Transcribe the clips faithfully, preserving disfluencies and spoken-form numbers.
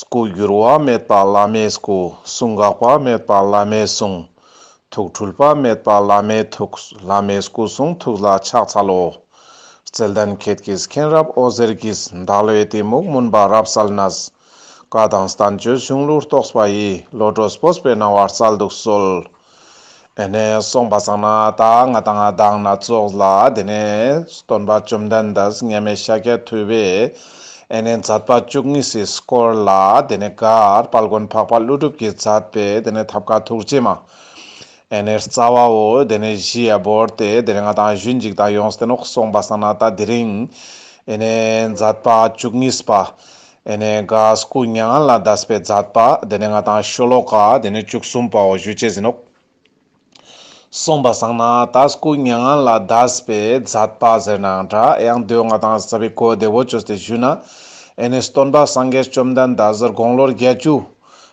སྐུ་འགྱུར་བ་མེད་པ་བླ་མའི་སྐུ། གསུང་འགག་པ་མེད་པ་བླ་མའི་གསུང་། ཐུགས་འཁྲུལ་པ་མེད་པ་བླ་མའི་ཐུགས། བླ་མའི་སྐུ་གསུང་ཐུགས་ལ་ཕྱག་འཚལ་ལོ། བརྩེ་ལྡན་ཁྱེད་ཀྱི་མཁྱེན་རབ་འོད་ཟེར་གྱིས། བདག་བློའི་གཏི་མུག་མུན་པ་རབ་བསལ་ནས། བཀའ་དང་བསྟན་བཅོས་གཞུང་ལུགས་རྟོགས་པ་ཡི། བློ་གྲོས་སྤོབས་པའི་སྣང་བ་སྩལ་དུ་གསོལ། ཨེ་ནེ་སོང་པ་སང་ན་ད་ང་དང་ང་དང་ན་ཙོགས་ལ་དེ་ནེ་སྟོན་པ་བཅོམ་ལྡན་འདས་མཉམ་མེད་ཤཱཀྱ་ཐུབ་པས་ཨེ་ནེ་མཛད་པ་བཅུ་གཉིས་སི་སྐོར་ལ་དེ་ནེ་ག་དཔལ་མགོན་འཕགས་པ་ཀླུ་སྒྲུབ་ཀྱིས་མཛད་པའི་དེ་ནེ་ཐབས་མཁས་ཐུགས་རྗེ་མ་ཨེ་ནེ་རྩ་བའོ་དེ་ནེ་བཞི་ཡ་བོར་ཏེ་དེ་ནེ་ང་དང་ཞུན་ཅིག་དང་ཡོངས་ཏེ་ནོག། སོང་པ་སང་ན་ད་དེ་རིང་ཨེ་ནེ་མཛད་པ་བཅུ་གཉིས་པ་ཨེ་ནེ་ག་སྐུ་མྱ་ངན་ལས་འདས་པའི་མཛད་པ་དེ་ནེ་ང་དང་ཤོ་ལོ་ཀ་དེ་ནེ་བཅུ་གསུམ་པའོ་ཞུ་ཅེས་ཨིན་ནོག། སོང་པ་སང་ན་ད་སྐུ་མྱ་ངན་ལས་འདས་པའི་མཛད་པ་ཟེར་ནའང་འདྲ། ཡང་དེའོ་ང་དང་རྩ་བའི་གོ་བདེ་བོ་ཅོས་ཏེ་ཞུ་ན་ཨེ་ནེ་སྟོན་པ་སངས་རྒྱས་བཅོམ་ལྡན་འདས་དགུང་ལོ་བརྒྱད་ཅུ་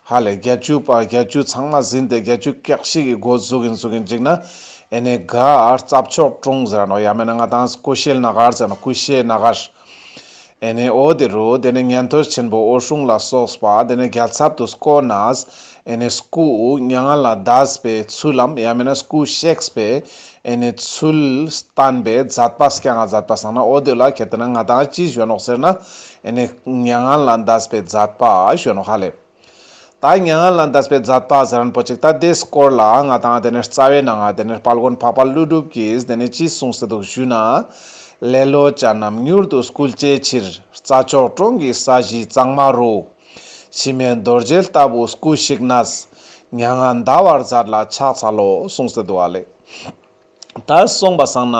ཧ་ལེ་བརྒྱད་ཅུ་པ་བརྒྱད་ཅུ་ཚང་མ་ཟིན་ཏེ་བརྒྱད་ཅུ་གྱ་བཞི་གི་འགོ་ཟུག་གིན་ཟུག་གིན་ཅིག་ན་ཨེ་ནེ་ག་རྩྭ་མཆོག་གྲོང་ཟེར་ནོག། ཡང་མེད་ན་ང་དང་ཀུ་ཤལ་ན་གར་ཟེར་ནོག། ཀུ་ཤལ་ན་གར། ཨེ་ནེ་འོ་དེ་རུ་དེ་ནེ་ཉན་ཐོས་ཆེན་པོ་འོད་སྲུང་ལ་སོགས་པ་དེ་ནེ་རྒྱལ་ཚབ་ཏུ་བསྐོས་ནས་ཨེ་ནེ་སྐུ་མྱ་ངན་ལས་འདས་པའི་ཚུལ་ལམ་ཡང་མེད་ན་སྐུ་གཤེགས་པའི་ཨེ་ནེ་ཚུལ་བསྟན་པའི་མཛད་པ་སྐྱང་ང་མཛད་པ་སང་ན་འོ་དེ་ལ་ཁྱེད་དེ་ན་ང་དང་ཅི་ཞུ་ནོག་ཟེར་ན་ཨེ་ནེ་མྱ་ངན་ལས་འདས་པའི་མཛད་པ་ཞུ་ནོག་ཧ་ལེ། ད་མྱ་ངན་ལས་འདས་པའི་མཛད་པ་ཟེར་ཁན་པོ་ཅིག་ད་དེའི་སྐོར་ལ་ང་དང་དེ་ནེ་རྩ་བའི་ནང་ང་དེ་ནེ་དཔལ་མགོན་འཕགས་པ་ཀླུ་སྒྲུབ་ཀྱིས་དེ་ནེ་ཅི་གསུངས་ཏེ་འདུག་ཞུ་ན། ལེ་ལོ་ཅན་རྣམས་མྱུར་དུ་སྐུལ་བྱའི་ཕྱིར། རྩྭ་མཆོག་གྲོང་གི་ས་གཞི་གཙང་མ་རུ། འཆི་མེད་རྡོ་རྗེ་ལྟ་བུ་སྐུ་གཤེགས་ནས། མྱ་ངན་འདའ་བར་མཛད་ལ་ཕྱག་འཚལ་ལོ་གསུངས་ཏེ་འདུག་ཨ་ལེ། ད་སོང་པ་སང་ན་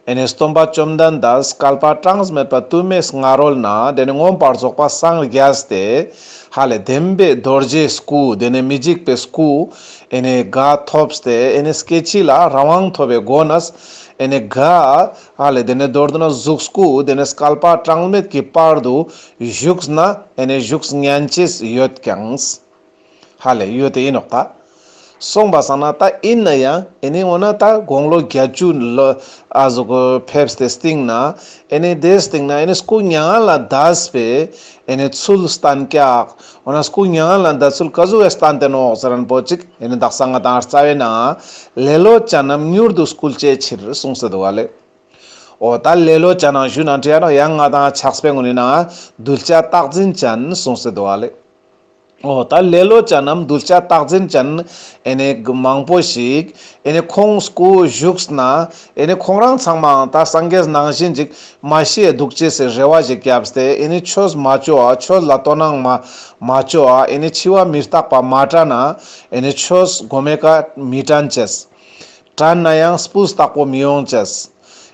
ཨེ་ནེ་སྟོན་པ་བཅོམ་ལྡན་འདས་བསྐལ་པ་གྲངས་མེད་པ་དུ་མའི་སྔ་རོལ་ན་དེ་ནེ་མངོན་པར་རྫོགས་པ་སངས་རྒྱས་ཏེ་ཧ་ལེ་བདེན་པའི་རྡོ་རྗེའི་སྐུ་དེ་ནེ་མི་འཇིག་པའི་སྐུ་ཨེ་ནེ་ག་ཐོབ་སྟེ་ཨེ་ནེ་སྐྱེ་འཆི་ལ་རང་དབང་ཐོབ་པའི་སྒོ་ནས་ཨེ་ནེ་ག་ཧ་ལེ་དེ་ནེ་མདོར་བསྡུ་ན་གཟུགས་སྐུ་དེ་ནེ་བསྐལ་པ་གྲངས་མེད་ཀྱི་བར་དུ་བཞུགས་ན་ཨེ་ནེ་བཞུགས་ཉན་ཅེས་ཡོད་ཀྱང་། ཧ་ལེ་ཡོད་དེ་ཨིན་ནོག་ད། སོང་པ་སང་ན་ད་ཨིན་ན་ཡང་ཨེ་ནེ་འོ་ན་ད་དགུང་ལོ་བརྒྱད་ཅུ་ལོ་ཨ་ཟུག་ཕེབས་ཏེ་སྟིང་ན་ཨེ་ནེ་དེའི་སྟིང་ན་ཨེ་ནེ་སྐུ་མྱ་ངན་ལས་འདས་པའི་ཨེ་ནེ་ཚུལ་བསྟན་ཀྱག། འོ་ན་སྐུ་མྱ་ངན་ལས་འདས་ཚུལ་ག་ཟུག་གི་བསྟན་ཏེ་ནོག་ཟེར་ཁན་པོ་ཅིག་ཨེ་ནེ་དག་ས་ང་དང་རྩ་བའི་ནང་ལེ་ལོ་ཅན་རྣམས་མྱུར་དུ་སྐུལ་བྱའི་ཕྱིར་གསུངས་ཏེ་འདུག་ཨ་ལེ། འོ་ད་ལེ་ལོ་ཅན་རྣམས་ཞུ་ན་འདྲ་ཡང་ང་དང་ཕྱག་དཔེ་གུན་ནི་ནང་གདུལ་བྱ་རྟག་འཛིན་ཅན་གསུངས་ཏེ་འདུག་ཨ་ལེ། འོ་ད་ལེ་ལོ་ཅན་རྣམས་གདུལ་བྱ་རྟག་འཛིན་ཅན་ཨེ་ནེ་མང་པོ་ཞིག་ཨེ་ནེ་ཁོང་སྐུ་བཞུགས་ན་ཨེ་ནེ་ཁོང་རང་ཚང་མའང་ད་སངས་རྒྱས་ནང་བཞིན་ཅིག་མ་ཤི་འདུག་ཅེས་སི་རེ་བ་ཞིག་བརྒྱབ་སྟེ་ཨེ་ནེ་ཆོས་མ་ཅོ་ཨ་ཆོས་ལ་དོ་སྣང་མ་མ་ཅོ་ཨ་ཨེ་ནེ་འཆི་བ་མི་རྟག་པ་མ་དྲན་ན་ཨེ་ནེ་ཆོས་གོ་མའི་ཀ་མི་དྲན་ཅེས། དྲན་ན་ཡང་སྤུས་དག་པོ་མི་ཡོང་ཅེས།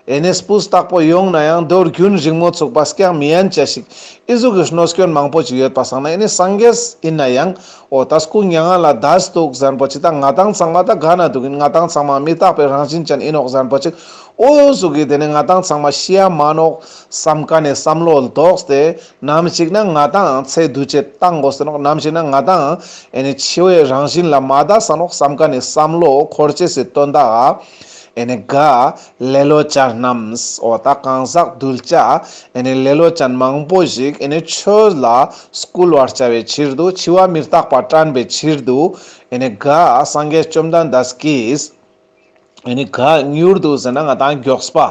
ཨེ་ནེ་སྤུས་དག་པོ་ཡོང་ན་ཡང་མདོ་རྒྱུན་རིང་མོ་ཚུགས་པ་སྐྱང་མི་ཡན་ཅེས་ཤིག་ཨི་ཟུག་གི་གནོད་སྐྱོན་མང་པོ་ཅིག་ཡོད་པ་སང་ན་ཨེ་ནེ་སངས་རྒྱས་ཨིན་ན་ཡང་འོ་ད་སྐུ་མྱ་ངན་ལས་འདས་འདུག་ཟེར་ཁན་པོ་ཅིག་ད་ང་དང་ཚང་མ་ད་ག་ན་འདུག་ཨིན། ང་དང་ཚང་མ་མི་རྟག་པའི་རང་བཞིན་ཅན་ཨིན་ནོག་ཟེར་ཁན་པོ་ཅིག་འོ་ཟུག་གི་དེ་ནེ་ང་དང་ཚང་མ་ཤི་ཡ་མ་ནོག་བསམ་ཁན་ནི་བསམ་བློ་ལྡོག་སྟེ་ནམ་ཞིག་ན་ང་དང་ཚེ་འདུ་བྱེད་བཏང་དགོས་ཏེ་ནོག། ནམ་ཞིག་ན་ང་དང་ཨེ་ནེ་འཆི་བའི་རང་བཞིན་ལ་མ་འདས་ས་ནོག་བསམ་ཁན་ནི་བསམ་བློ་འཁོར་ཅེས་སི་དོན་དག་ཨེ་ནེ་ག་ལེ་ལོ་ཅན་རྣམས་འོ་ད་གང་ཟག་གདུལ་བྱ་ཨེ་ནེ་ལེ་ལོ་ཅན་མང་པོ་ཞིག་ཨེ་ནེ་ཆོས་ལ་སྐུལ་བར་བྱ་བའི་ཕྱིར་དུ་འཆི་བ་མི་རྟག་པ་དྲན་པའི་ཕྱིར་དུ་ཨེ་ནེ་ག་སངས་རྒྱས་བཅོམ་ལྡན་འདས་ཀྱིས་ཨེ་ནེ་ག་མྱུར་དུ་ཟེར་ན་ང་དང་མགྱོགས་པ།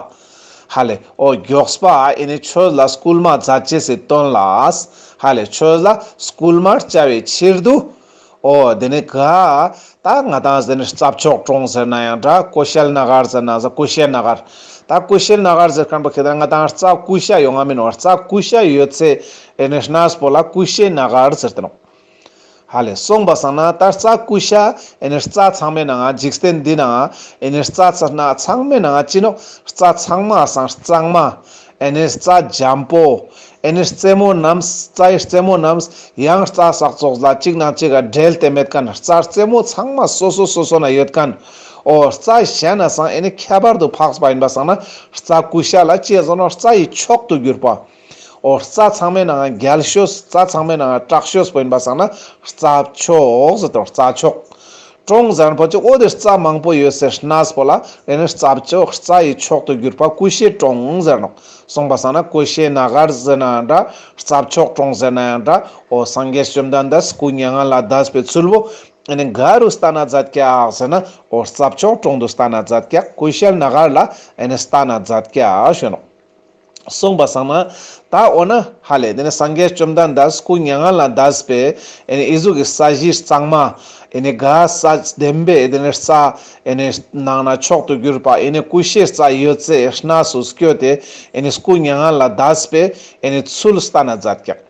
ཧ་ལེ། འོ་མགྱོགས་པ་ཨེ་ནེ་ཆོས་ལ་སྐུལ་མ་མཛད་ཅེས་སི་དོན་ལ། ཧ་ལེ། ཆོས་ལ་སྐུལ་མ་བྱ་བའི་ཕྱིར་དུ། འོ་དེ་ནེ་ག་ད་ང་དང་དེ་ནེ་རྩྭ་མཆོག་གྲོང་ཟེར་ན་ཡང་འདྲ། ཀུ་ཤལ་ན་གར་ཟེར་ན་ཟ་ཀུ་ཤལ་ན་གར། ད་ཀུ་ཤལ་ན་གར་ཟེར་ཁན་པོ་ཁེ་ད་ང་དང་རྩྭ་ཀུ་ཤ་ཡོང་ང་མེན་ནོག། རྩྭ་ཀུ་ཤ་ཡོད་ཚེ་ཨེ་ནེ་གནས་པོ་ལ་ཀུ་ཤལ་ན་གར་ཟེར་ཏེ་ནོག། ཧ་ལེ། སོང་པ་སང་ན་ད་རྩྭ་ཀུ་ཤ་ཨེ་ནེ་རྩྭ་ཚང་མའི་ནང་ང་འཇིག་རྟེན་འདི་ནང་ཨེ་ནེ་རྩྭ་ཚང་ན་ཚང་མའི་ནང་ང་ཅི་ནོག། རྩྭ་ཚང་མ་སང་གཙང་མ། ཨེ་ནེ་རྩྭ་འཇམ་པོ། ཨེ་ནེ་རྩེ་མོ་རྣམས་རྩྭའི་རྩེ་མོ་རྣམས་ཡང་རྩྭ་ཟག་ཙོགས་ལ་གཅིག་ནང་གཅིག་ག་འབྲེལ་ཏེ་མེད་ཁན། རྩྭ་རྩེ་མོ་ཚང་མ་སོ་སོ་སོ་སོ་ན་ཡོད་ཁན། འོ་རྩྭ་གཞན་ན་སང་ཨེ་ནེ་ཁྱད་པར་དུ་འཕགས་པ་ཨིན་པ་སང་ན་རྩྭ་ཀུ་ཤ་ལ་ཅི་ཟེར་ནོག། རྩྭ་ཡི་མཆོག་ཏུ་གྱུར་པ། འོ་རྩྭ་ཚང་མའི་ནང་ང་རྒྱལ་ཤོས། རྩྭ་ཚང་མའི་ནང་ང་དྲག་ཤོས་པོ་ཨིན་པ་སང་ན་རྩྭ་མཆོག་ཟེར་ཏེ་རྩྭ་མཆོག། གྲོང་ཟེར་ན་པོ་ཅིག་འོ་དེ་རྩྭ་མང་པོ་ཡོད་སའི་གནས་པོ་ལ་ཨེ་ནི་རྩྭ་མཆོག་རྩྭ་ཡི་མཆོག་ཏུ་གྱུར་པ་ཀུ་ཤའི་གྲོང་ཟེར་ནོག། སོང་པ་སང་ན་ཀུ་ཤའི་ན་གར་ཟེར་ན་ཡང་འདྲ། རྩྭ་མཆོག་གྲོང་ཟེར་ན་ཡང་འདྲ། འོ་སངས་རྒྱས་བཅོམ་ལྡན་འདས་སྐུ་མྱ་ངན་ལས་འདས་པའི་ཚུལ་བོ་ཨེ་ནི་ག་རུ་སྟན་ན་མཛད་ཀྱག་ཟེར་ན། འོ་རྩྭ་མཆོག་གྲོང་དུ་སྟན་ན་མཛད་ཀྱག། ཀུ་ཤའི་ན་གར་ལ་ཨེ་ནི་སྟན་ན་མཛད་ཀྱག་ཞུ་ནོག། སོང་པ་སང་ན་ད་འོ་ན་ཧ་ལེ་དེ་ནི་སངས་རྒྱས་བཅོམ་ལྡན་འདས་སྐུ་མྱ་ངན་ལས་འདས་པའི་ཨེ་ནི་ཨི་ཟུག་གི་ས་གཞི་གཙང་མ་ཨེ་ནི་ག་ས་བདེན་པའི་དེ་ནི་རྩྭ་ཨེ་ནི་ནང་ན་མཆོག་ཏུ་གྱུར་པ་ཨེ་ནི་ཀུ་ཤའི་རྩྭ་ཡོད་སའི་གནས་སུ་སྐྱོད་དེ་ཨེ་ནི་སྐུ་མྱ་ངན་ལས་འདས་པའི་ཨེ་ནི་ཚུལ་སྟན་ན་མཛད་ཀྱག།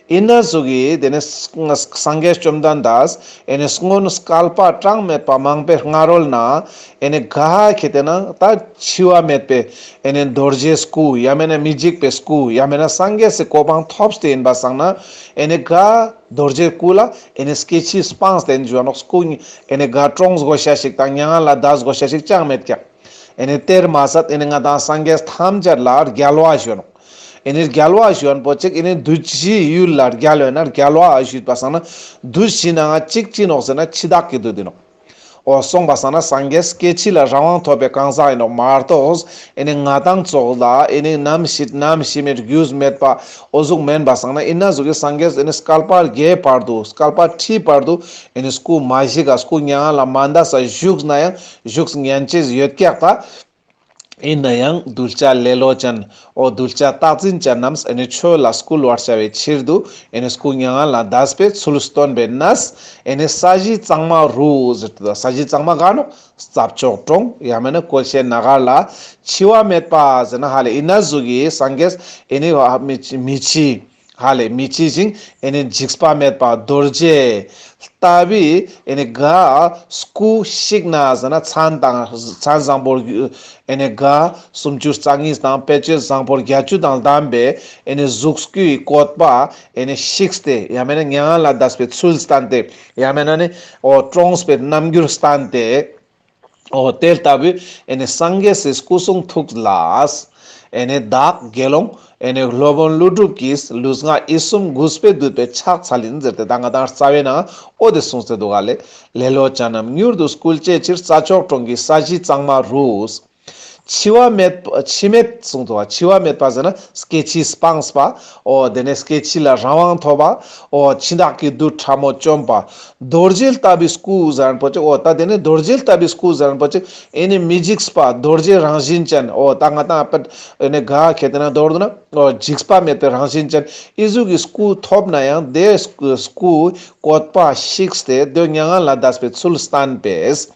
ཨིན་ན་ཟུག་གི་དེ་ནི་སངས་རྒྱས་བཅོམ་ལྡན་འདས་ཨེ་ནི་སྔོན་བསྐལ་པ་གྲངས་མེད་པ་མང་པོའི་སྔ་རོལ་ན་ཨེ་ནི་ག་ཁེ་ཏེ་ན་ད་འཆི་བ་མེད་པའི་ཨེ་ནི་རྡོ་རྗེའི་སྐུ་ཡང་མེད་ན་མི་འཇིགས་པའི་སྐུ་ཡང་མེད་ན་སངས་རྒྱས་སི་གོ་འཕང་ཐོབ་སྟེ་ཨིན་པ་སང་ན་ཨེ་ནི་ག་རྡོ་རྗེའི་སྐུ་ལ་ཨེ་ནི་སྐྱེ་འཆི་སྤངས་ཏེ་ཨིན་ཞུ་ནོག། སྐུ་ཨེ་ནི་ག་གྲོངས་དགོས་ཤེས་ཤིག་དང་མྱ་ངན་ལས་འདས་དགོས་ཤེས་ཤིག་ཅང་མེད་ཀྱག། ཨེ་ནི་དེར་མ་ཟད་ཨེ་ནི་ང་དང་སངས་རྒྱས་ཐམས་ཅད་ལ་རྒྱལ་བ་ཞུ་ནོག། ཨེ་ནི་རྒྱལ་བ་ཞུ་ནོག་པོ་ཅིག་ཨེ་ནི་བདུད་བཞིའི་ཡུལ་ལ་རྒྱལ་བས་ན་རྒྱལ་བ་ཞུས་པ་སང་ན་བདུད་བཞི་ནང་ང་གཅིག་ཅི་ནོག་ཟེར་ན་འཆི་བདག་གི་བདུད་ཨིན་ནོག། འོ་སོང་པ་སང་ན་སངས་རྒྱས་སྐྱེ་འཆི་ལས་རང་དབང་ཐོབ་པའི་གང་ཟག་ཨིན་ནོག་མ་གཏོགས་ཨེ་ནི་ང་དང་ཙོགས་ལ་ཨེ་ནི་ནམ་ཤི་ནམ་ཤི་མེད་རྒྱུས་མེད་པ་འོ་ཟུག་མེན་པ་སང་ན་ཨིན་ན་ཟུག་གི་སངས་རྒྱས་ཨེ་ནི་བསྐལ་པ་བརྒྱའི་བར་དུ་བསྐལ་པ་ཁྲིའི་བར་དུ་ཨེ་ནི་སྐུ་མ་ཞིག་ག་སྐུ་མྱ་ངན་ལས་མ་འདས་ས་བཞུགས་ན་ཡང་བཞུགས་ཉན་ཅེས་ཡོད་ཀྱག་ད། ཨིན་ན་ཡང་གདུལ་བྱ་ལེ་ལོ་ཅན། འོ་གདུལ་བྱ་རྟག་འཛིན་ཅན་རྣམས་ཨེ་ནི་ཆོས་ལ་བསྐུལ་བར་བྱ་བའི་ཕྱིར་དུ་ཨེ་ནི་སྐུ་མྱ་ངན་ལས་འདས་པའི་ཚུལ་སྟོན་པའི་གནས་ཨེ་ནི་ས་གཞི་གཙང་མ་རུ་ཟེར་ཏེ། ས་གཞི་གཙང་མ་ག་ནོག། རྩྭ་མཆོག་གྲོང་ཡང་མེད་ན་ཀུ་ཤའི་ན་གར་ལ་འཆི་བ་མེད་པ་ཟེར་ན་ཧ་ལེ་ཨིན་ན་ཟུག་གི་སངས་རྒྱས་ཨེ་ནི་མི་འཆི་མི་འཆི་ཧ་ལེ་མི་འཆི་ཞིང་ཨེ་ནི་འཇིགས་པ་མེད་པ་རྡོ་རྗེ་ལྟ་བུའི་ཨེ་ནི་ག་སྐུ་ཞིག་ན་ཟེར་ན་མཚན་དང་མཚན་བཟང་པོ་ཨེ་ནི་ག་སུམ་ཅུ་རྩ་གཉིས་དང་དཔེ་བྱད་བཟང་པོ་བརྒྱད་ཅུ་དང་ལྡན་པའི་ཨེ་ནི་གཟུགས་སྐུའི་བཀོད་པ་ཨེ་ནི་ཞིག་སྟེ་ཡང་མེད་ན་མྱ་ངན་ལས་འདས་པའི་ཚུལ་བསྟན་ཏེ་ཡང་མེད་ན་ནི་འོ་གྲོངས་པའི་རྣམ་འགྱུར་བསྟན་ཏེ། འོ་དེ་ལྟ་བུའི་ཨེ་ནི་སངས་རྒྱས་སི་སྐུ་གསུང་ཐུགས་ལ་ཨེ་ནི་བདག་དགེ་སློང་ཨེ་ནི་སློབ་དཔོན་ཀླུ་སྒྲུབ་ཀྱིས་ལུས་ངག་ཡིད་གསུམ་གུས་པས་འདུད་པའི་ཕྱག་འཚལ་ཡིན་ཟེར་ཏེ་ད་ང་དང་རྩ་བའི་ནང་འོ་དེ་གསུངས་ཏེ་འདུག་ག་ལེ། ལེ་ལོ་ཅན་རྣམས་མྱུར་དུ་སྐུལ་བྱའི་ཕྱིར་རྩྭ་མཆོག་གྲོང་གི་ས་གཞི་གཙང་མ་རུ། འཆི་བ་མེད་པ་འཆི་མེད་གསུངས་འདུག་ག། འཆི་བ་མེད་པ་ཟེར་ན་སྐྱེ་འཆི་སྤངས་པ། འོ་དེ་ནས་སྐྱེ་འཆི་ལས་རང་དབང་ཐོབ་པ། འོ་འཆི་བདག་གི་བདུད་ཕྲ་མོ་བཅོམ་པ། རྡོ་རྗེ་ལྟ་བུའི་སྐུ་ཟེར་ཁན་པོ་ཅིག། འོ་ད་དེ་ནི་རྡོ་རྗེ་ལྟ་བུའི་སྐུ་ཟེར་ཁན་པོ་ཅིག་ཨེ་ནི་མི་འཇིགས་པ་རྡོ་རྗེ་རང་བཞིན་ཅན། འོ་ད་ང་དང་ཨ་ཕ་ཨེ་ནི་ག་ཁེ་ཏེ་ན་མདོར་བསྡུ་ན་འོ་འཇིགས་པ་མེད་པའི་རང་བཞིན་ཅན་ཨི་ཟུག་གི་སྐུ་ཐོབ་ན་ཡང་དེ་སྐུ་སྐུ་བཀོད་པ་བཤིགས་ཏེ་དེ་མྱ་ངན་ལས་འདས་པའི་ཚུལ་བསྟན་པས།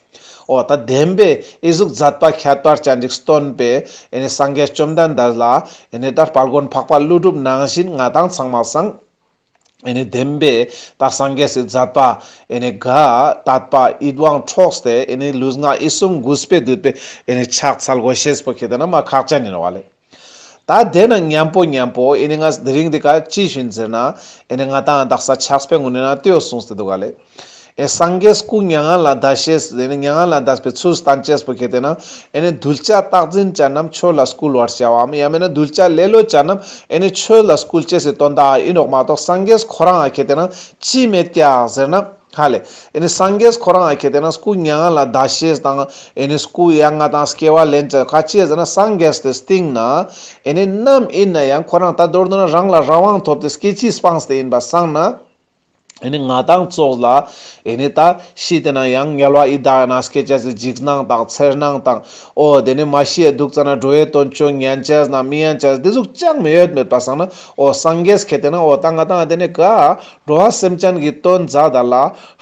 འོ་ད་བདེན་པའི་ཨི་ཟུག་མཛད་པ་ཁྱད་པར་ཅན་ཅིག་སྟོན་པའི་ཨེ་ནི་སངས་རྒྱས་བཅོམ་ལྡན་འདས་ལ་ཨེ་ནི་ད་དཔལ་མགོན་འཕགས་པ་ཀླུ་སྒྲུབ་ནང་བཞིན་ང་དང་ཚང་མ་སང་ཨེ་ནི་བདེན་པའི་ད་སངས་རྒྱས་སི་མཛད་པ་ཨེ་ནི་ག་དད་པ་ཡིད་དབང་འཕྲོགས་ཏེ་ཨེ་ནི་ལུས་ངག་ཡིད་གསུམ་གུས་པས་འདུད་པའི་ཨེ་ནི་ཕྱག་འཚལ་དགོས་ཤེས་པོ་ཁེ་ཏེ་ན་མ་ཁག་ཅན་ཡིན་ནོག་ལེ། ད་དེ་ན་མཉམ་པོ་མཉམ་པོ་ཨེ་ནི་ང་དེ་རིང་འདི་ཀ་ཅི་ཞུ་ཡིན་ཟེར་ན་ཨེ་ནི་ང་དང་དག་ས་ཕྱག་དཔེ་ངོ་ནས་ན་ལྟོས་གསུངས་ཏེ་འདུག་ག་ལེ། ཨེ་སངས་རྒྱས་སྐུ་མྱ་ངན་ལས་འདས་ཤེས་ཨེ་ནི་མྱ་ངན་ལས་འདས་པའི་ཚུལ་བསྟན་ཅེས་པོ་ཁེ་ཏེ་ན་ཨེ་ནི་གདུལ་བྱ་རྟག་འཛིན་ཅན་རྣམས་ཆོས་ལ་བསྐུལ་བར་བྱ་བའམ་ཡང་མེད་ན་གདུལ་བྱ་ལེ་ལོ་ཅན་རྣམས་ཨེ་ནི་ཆོས་ལ་བསྐུལ་ཅེས་སི་དོན་དག་ཨིན་ནོག་མ་གཏོགས་སངས་རྒྱས་ཁོ་རང་ཨ་ཁེ་ཏེ་ན་ཅི་མེད་ཀྱག་ཟེར་ན། ཧ་ལེ། ཨེ་ནི་སངས་རྒྱས་ཁོ་རང་ཨ་ཁེ་ཏེ་ན་སྐུ་མྱ་ངན་ལས་འདས་ཤེས་དང་ཨེ་ནི་སྐུ་ཡང་ང་དང་སྐྱེ་བ་ལེན་ཅེས་ག་ཅི་ཟེར་ན་སངས་རྒྱས་ཏེ་སྟིང་ན་ཨེ་ནི་ནམ་ཨིན་ན་ཡང་ཁོ་རང་ད་མདོར་བསྡུ་ན་རང་ལ་རང་དབང་ཐོབ་སྟེ་སྐྱེ་འཆི་སྤངས་ཏེ་ཨིན་པ་སང་ན། ཨེ་ནི་ང་དང་ཙོགས་ལ་ཨེ་ནི་ད་ཤི་སྟེ་ན་ཡང་དམྱལ་བ་ཡི་དྭགས་ན་སྐྱེ་ཅེས་སི་འཇིགས་སྣང་དང་འཚེར་སྣང་དང་འོ་དེ་ནི་མ་ཤི་ཡ་འདུག་ཙ་ན་འགྲོ་བའི་དོན་བཅོ་ཉན་ཅེས་ན་མི་ཉན་ཅེས་དེ་ཟུག་ཅང་མི་ཡོད་མེད་པ་སང་ན་འོ་སངས་རྒྱས་ཁེ་ཏེ་ན་འོ་ད་ང་དང་དེ་ནི་ག་འགྲོ་བ་སེམས་ཅན་གྱི་དོན་མཛད་ད་ལ་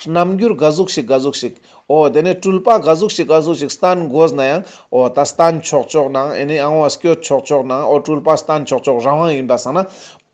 རྣམ་འགྱུར་ག་ཟུག་ཞིག་ག་ཟུག་ཞིག་འོ་དེ་ནི་སྤྲུལ་པ་ག་ཟུག་ཞིག་ག་ཟུག་ཞིག་སྟན་དགོས་ན་ཡང་འོ་ད་སྟན་ཆོག་ཆོག་ནང་ཨེ་ནི་ཨང་བ་སྐྱོད་ཆོག་ཆོག་ནང་འོ་སྤྲུལ་པ་སྟན་ཆོག་ཆོག་རང་དབང་ཡིན་པ་སང་ན།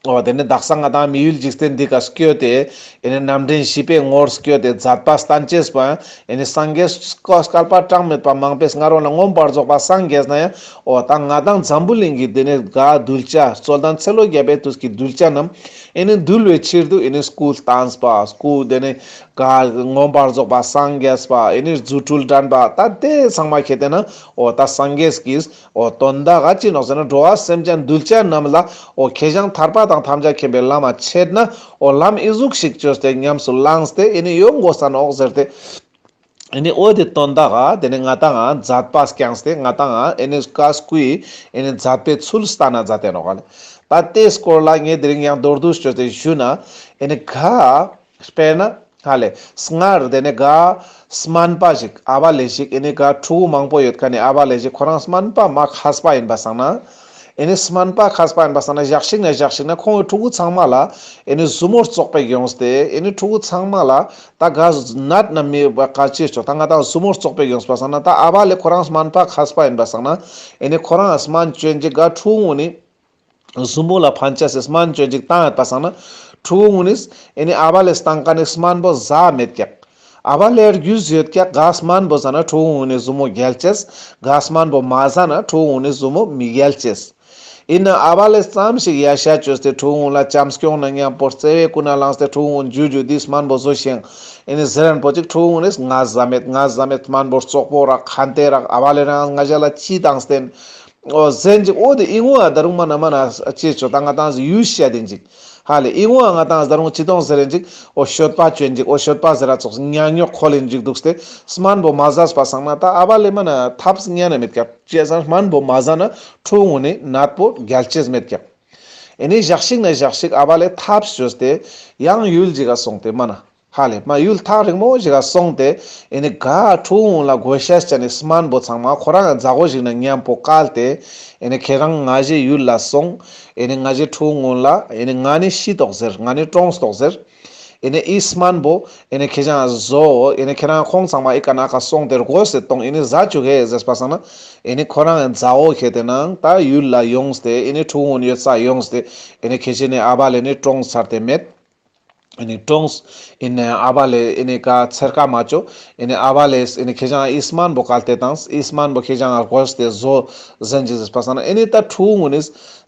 འོ་དེ་ནི་དག་ས་ང་དང་མི་ཡུལ་འཇིག་རྟེན་འདི་ཀ་སྐྱོད་དེ་ཨེ་ནི་རྣམ་འདྲེན་བཞི་པའི་ངོར་སྐྱོད་དེ་མཛད་པ་སྟན་ཅེས་པོ་ཨེ་ནི་སངས་རྒྱས་བསྐལ་པ་གྲངས་མེད་པ་མང་པོའི་སྔ་རོལ་ལ་མངོན་པར་རྫོགས་པ་སངས་རྒྱས་ན་ཡང་འོ་ད་ང་དང་འཛམ་བུ་གླིང་གི་དེ་ནི་ག་གདུལ་བྱ་རྩོད་ལྡན་ཚེ་ལོ་བརྒྱ་པའི་དུས་ཀྱི་གདུལ་བྱ་རྣམས་ཨེ་ནི་འདུལ་བའི་ཕྱིར་དུ་ཨེ་ནི་སྐུ་བལྟམས་པ་སྐུ་དེ་ནི་ག་མངོན་པར་རྫོགས་པ་སངས་རྒྱས་པ་ཨེ་ནི་རྫུ་འཕྲུལ་འགྲན་པ་ད་དེ་ཚང་མ་ཁེ་ཏེ་ན་འོ་ད་སངས་རྒྱས་ཀྱིས་འོ་དོན་དག་ག་ཅི་ནོག་ཟེར་ན་འགྲོ་བ་སེམས་ཅན་གདུལ་བྱ་རྣམས་ལ་འོ་ཁེ་ཞང་ཐར་པ་དང་ཐམས་ཅད་མཁྱེན་པའི་ལམ་མ་ཆེད་ན་འོ་ལམ་ཨི་ཟུག་ཞིག་བཅོས་ཏེ་ཉམས་སུ་བླངས་ཏེ་ཨེ་ནི་ཡོང་དགོས་ས་ནོག་ཟེར་ཏེ་ ཨེ་ནི་འོ་དེ་དོན་དག་ག་དེ་ནི་ང་ཏང་ང་མཛད་པ་བསྐྱངས་ཏེ་ང་ཏང་ང་ཨེ་ནི་བཀའ་བསྐུལ་ཨེ་ནི་མཛད་པའི་ཚུལ་སྟན་ན་མཛད་དེ་ནོག་ལེ། ད་དེའི་སྐོར་ལ་ངས་དེ་རིང་ཡང་མདོར་བསྡུས་བཅོས་ཏེ་ཞུ་ན་ཨེ་ནི་ག་དཔེར་ན་ཧ་ལེ་སྔར་དེ་ནི་ག་སྨན་པ་ཞིག་ཨ་བ་ལེ་ཞིག་ཨེ་ནི་ག་ཕྲུ་གུ་མང་པོ་ཡོད་མཁན་ནི་ཨ་བ་ལེ་ཞིག་ཁོ་རང་སྨན་པ་མ་མཁས་པ་ཡིན་པ་སང་ན། ཨེ་ནི་སྨན་པ་མཁས་པ་ཡིན་པ་སང་ན་ཞག་ཞིག་ན་ཞག་ཞིག་ན་ཁོང་གི་ཕྲུ་གུ་ཚང་མ་ལ་ཨེ་ནི་ཟུར་མོ་བཙོག་པོ་ཡོངས་ཏེ་ཨེ་ནི་ཕྲུ་གུ་ཚང་མ་ལ་ད་ག་ནད་ན་མི་བ་ག་ཅི་ཆོག་ད་ང་ཏང་ཟུར་མོ་བཙོག་པོ་ཡོངས་པ་སང་ན་ད་ཨ་བ་ལེ་ཁོ་རང་སྨན་པ་མཁས་པ་ཡིན་པ་སང་ན་ཨེ་ནི་ཁོ་རང་སྨན་བཅོས་ཅིག་ག་ཕྲུ་གུ་ནི་ཟུར་མོ་ལ་ཕན་ཆ་སེ་སྨན་བཅོས་ཅིག་བཏང་ཡོད་པ་སང་ན་ཕྲུ་གུ་ནི་ཨེ་ནི་ཨ་བ་ལེ་བཏང་མཁན་ནི་སྨན་པོ་ཟ་མེད་ཀྱག་ཨ་བ་ལེ་རྒྱུས་ཡོད་ཀྱག་ག་སྨན་པོ་ཟ་ན་ཕྲུ་གུ་ནི་ཟུར་མོ་རྒྱལ་ཅེས། ག་སྨན་པོ་མ་ཟ་ན་ཕྲུ་གུ་ནི་ཟུར་མོ་མི་རྒྱལ་ཅེས། ཡིན་ན་ཨ་བ་ལེ་ཙམ་ཞིག་ཡ་ཤ་བཅོས་ཏེ་ཕྲུ་གུ་ལ་བྱམས་སྐྱོང་ན་མཉམ་པོ་བརྩེ་བའི་ཀུན་ནས་བསླངས་ཏེ་ཕྲུ་གུ་ཇུ་ཇུ་འདི་སྨན་པོ་ཟོས་ཤིང་ཨེ་ནི་ཟེར་རན་པོ་ཅིག་ཕྲུ་གུ་ནི་ང་ཟ་མེད་ང་ཟ་མེད་སྨན་པོ་བཙོག་པོ་རག་ཁན་ཏེ་རག་ཨ་བ་ལེ་རང་ང་ཞ་ལ་ཅི་བཏང་སྟེ་ཨོ་ཟེར་ཅིག་ཨོ་དེ་ཨི་ངོ་ཨ་ད་རུང་མ་ན་མ་ན་ཅི་ཆོག་ད་ང་ཏང་ཡུལ་བཤད་དེ་ཅིག་ཧ་ལེ་ཨི་ངོ་ཨ་ང་ཏང་ད་རུང་ཅི་གཏོང་ཟེར་རེན་ཅིག་ཨོ་ཤོད་པ་བཅོན་ཅིག་ཨོ་ཤོད་པ་ཟེར་ར་ཙོགས་ཉ་ཉོག་ཁོལ་ལེན་ཅིག་འདུག་སྟེ་སྨན་པོ་མ་ཟས་པ་སང་ན་ད་ཨ་བ་ལེ་མ་ན་ཐབས་ཉན་ན་མེད་ཀྱག་ཅེས་སང་སྨན་པོ་མ་ཟ་ན་ཕྲུ་གུ་ནི་ནད་པོ་རྒྱལ་ཅེས་མེད་ཀྱག་ཨེ་ནི་ཞག་ཞིག་ན་ཞག་ཞིག་ཨ་བ་ལེ་ཐབས་བཅོས་ཏེ་ཡང་ཡུལ་ཅིག་ག་སོང་སྟེ་མ་ན། ཧ་ལེ་མ་ཡུལ་ཐག་རིང་མོ་ཞིག་ག་སོང་སྟེ་ཨེ་ནི་ག་ཕྲུ་གུ་ལ་དགོས་ཤེས་ཅན་ནི་སྨན་པོ་ཚང་མ་ཁོ་རང་ཡང་མཛའ་བོ་ཞིག་ན་མཉམ་པོ་བཀལ་ཏེ་ཨེ་ནི་ཁྱེད་རང་ང་ཞའི་ཡུལ་ལ་སོང་ཨེ་ནི་ང་ཞའི་ཕྲུ་གུ་ལ་ཨེ་ནི་ང་ནི་ཤི་ཏོག་ཟེར་ང་ནི་གྲོངས་ཏོག་ཟེར་ཨེ་ནི་ཨི་སྨན་པོ་ཨེ་ནི་ཁྱེད་རང་བཟོ་ཨེ་ནི་ཁྱེད་རང་ཁོང་ཚང་མ་ཨི་ཀ་ན་ཀ་སོང་སྟེ་དགོས་སེ་གཏོང་ཨེ་ནི་ཟ་བཅུག་གེ་ཟེར་པ་སང་ན་ཨེ་ནི་ཁོ་རང་ཡང་མཛའ་བོ་ཁྱེད་དེ་ནང་ད་ཡུལ་ལ་ཡོངས་ཏེ་ཨེ་ནི་ཕྲུ་གུ་ཡོད་ས་ཡོངས་ཏེ་ཨེ་ནི་ཁྱེད་ཅི་ནི་ཨ་བ་ལེ་ནི་གྲོངས་ཚར་ཏེ་མེད། ཨེ་ནི་གྲོངས། ཨེ་ནི་ཨ་བ་ལེ་ཨེ་ནི་ཀ་ཚེར་ཀ་མ་ཅོ། ཨེ་ནི་ཨ་བ་ལེས་ཨེ་ནི་ཁྱེད་ཅང་ཨི་སྨན་པོ་བཀལ་ཏེ་བཏང་། ཨི་སྨན་པོ་ཁྱེད་ཅང་དགོས་ཏེ་བཟོ་ཟེར་ཅིག་ཟེར་པ་སང་ན་ཨེ་ནི་ད་ཕྲུ་གུ་ནི་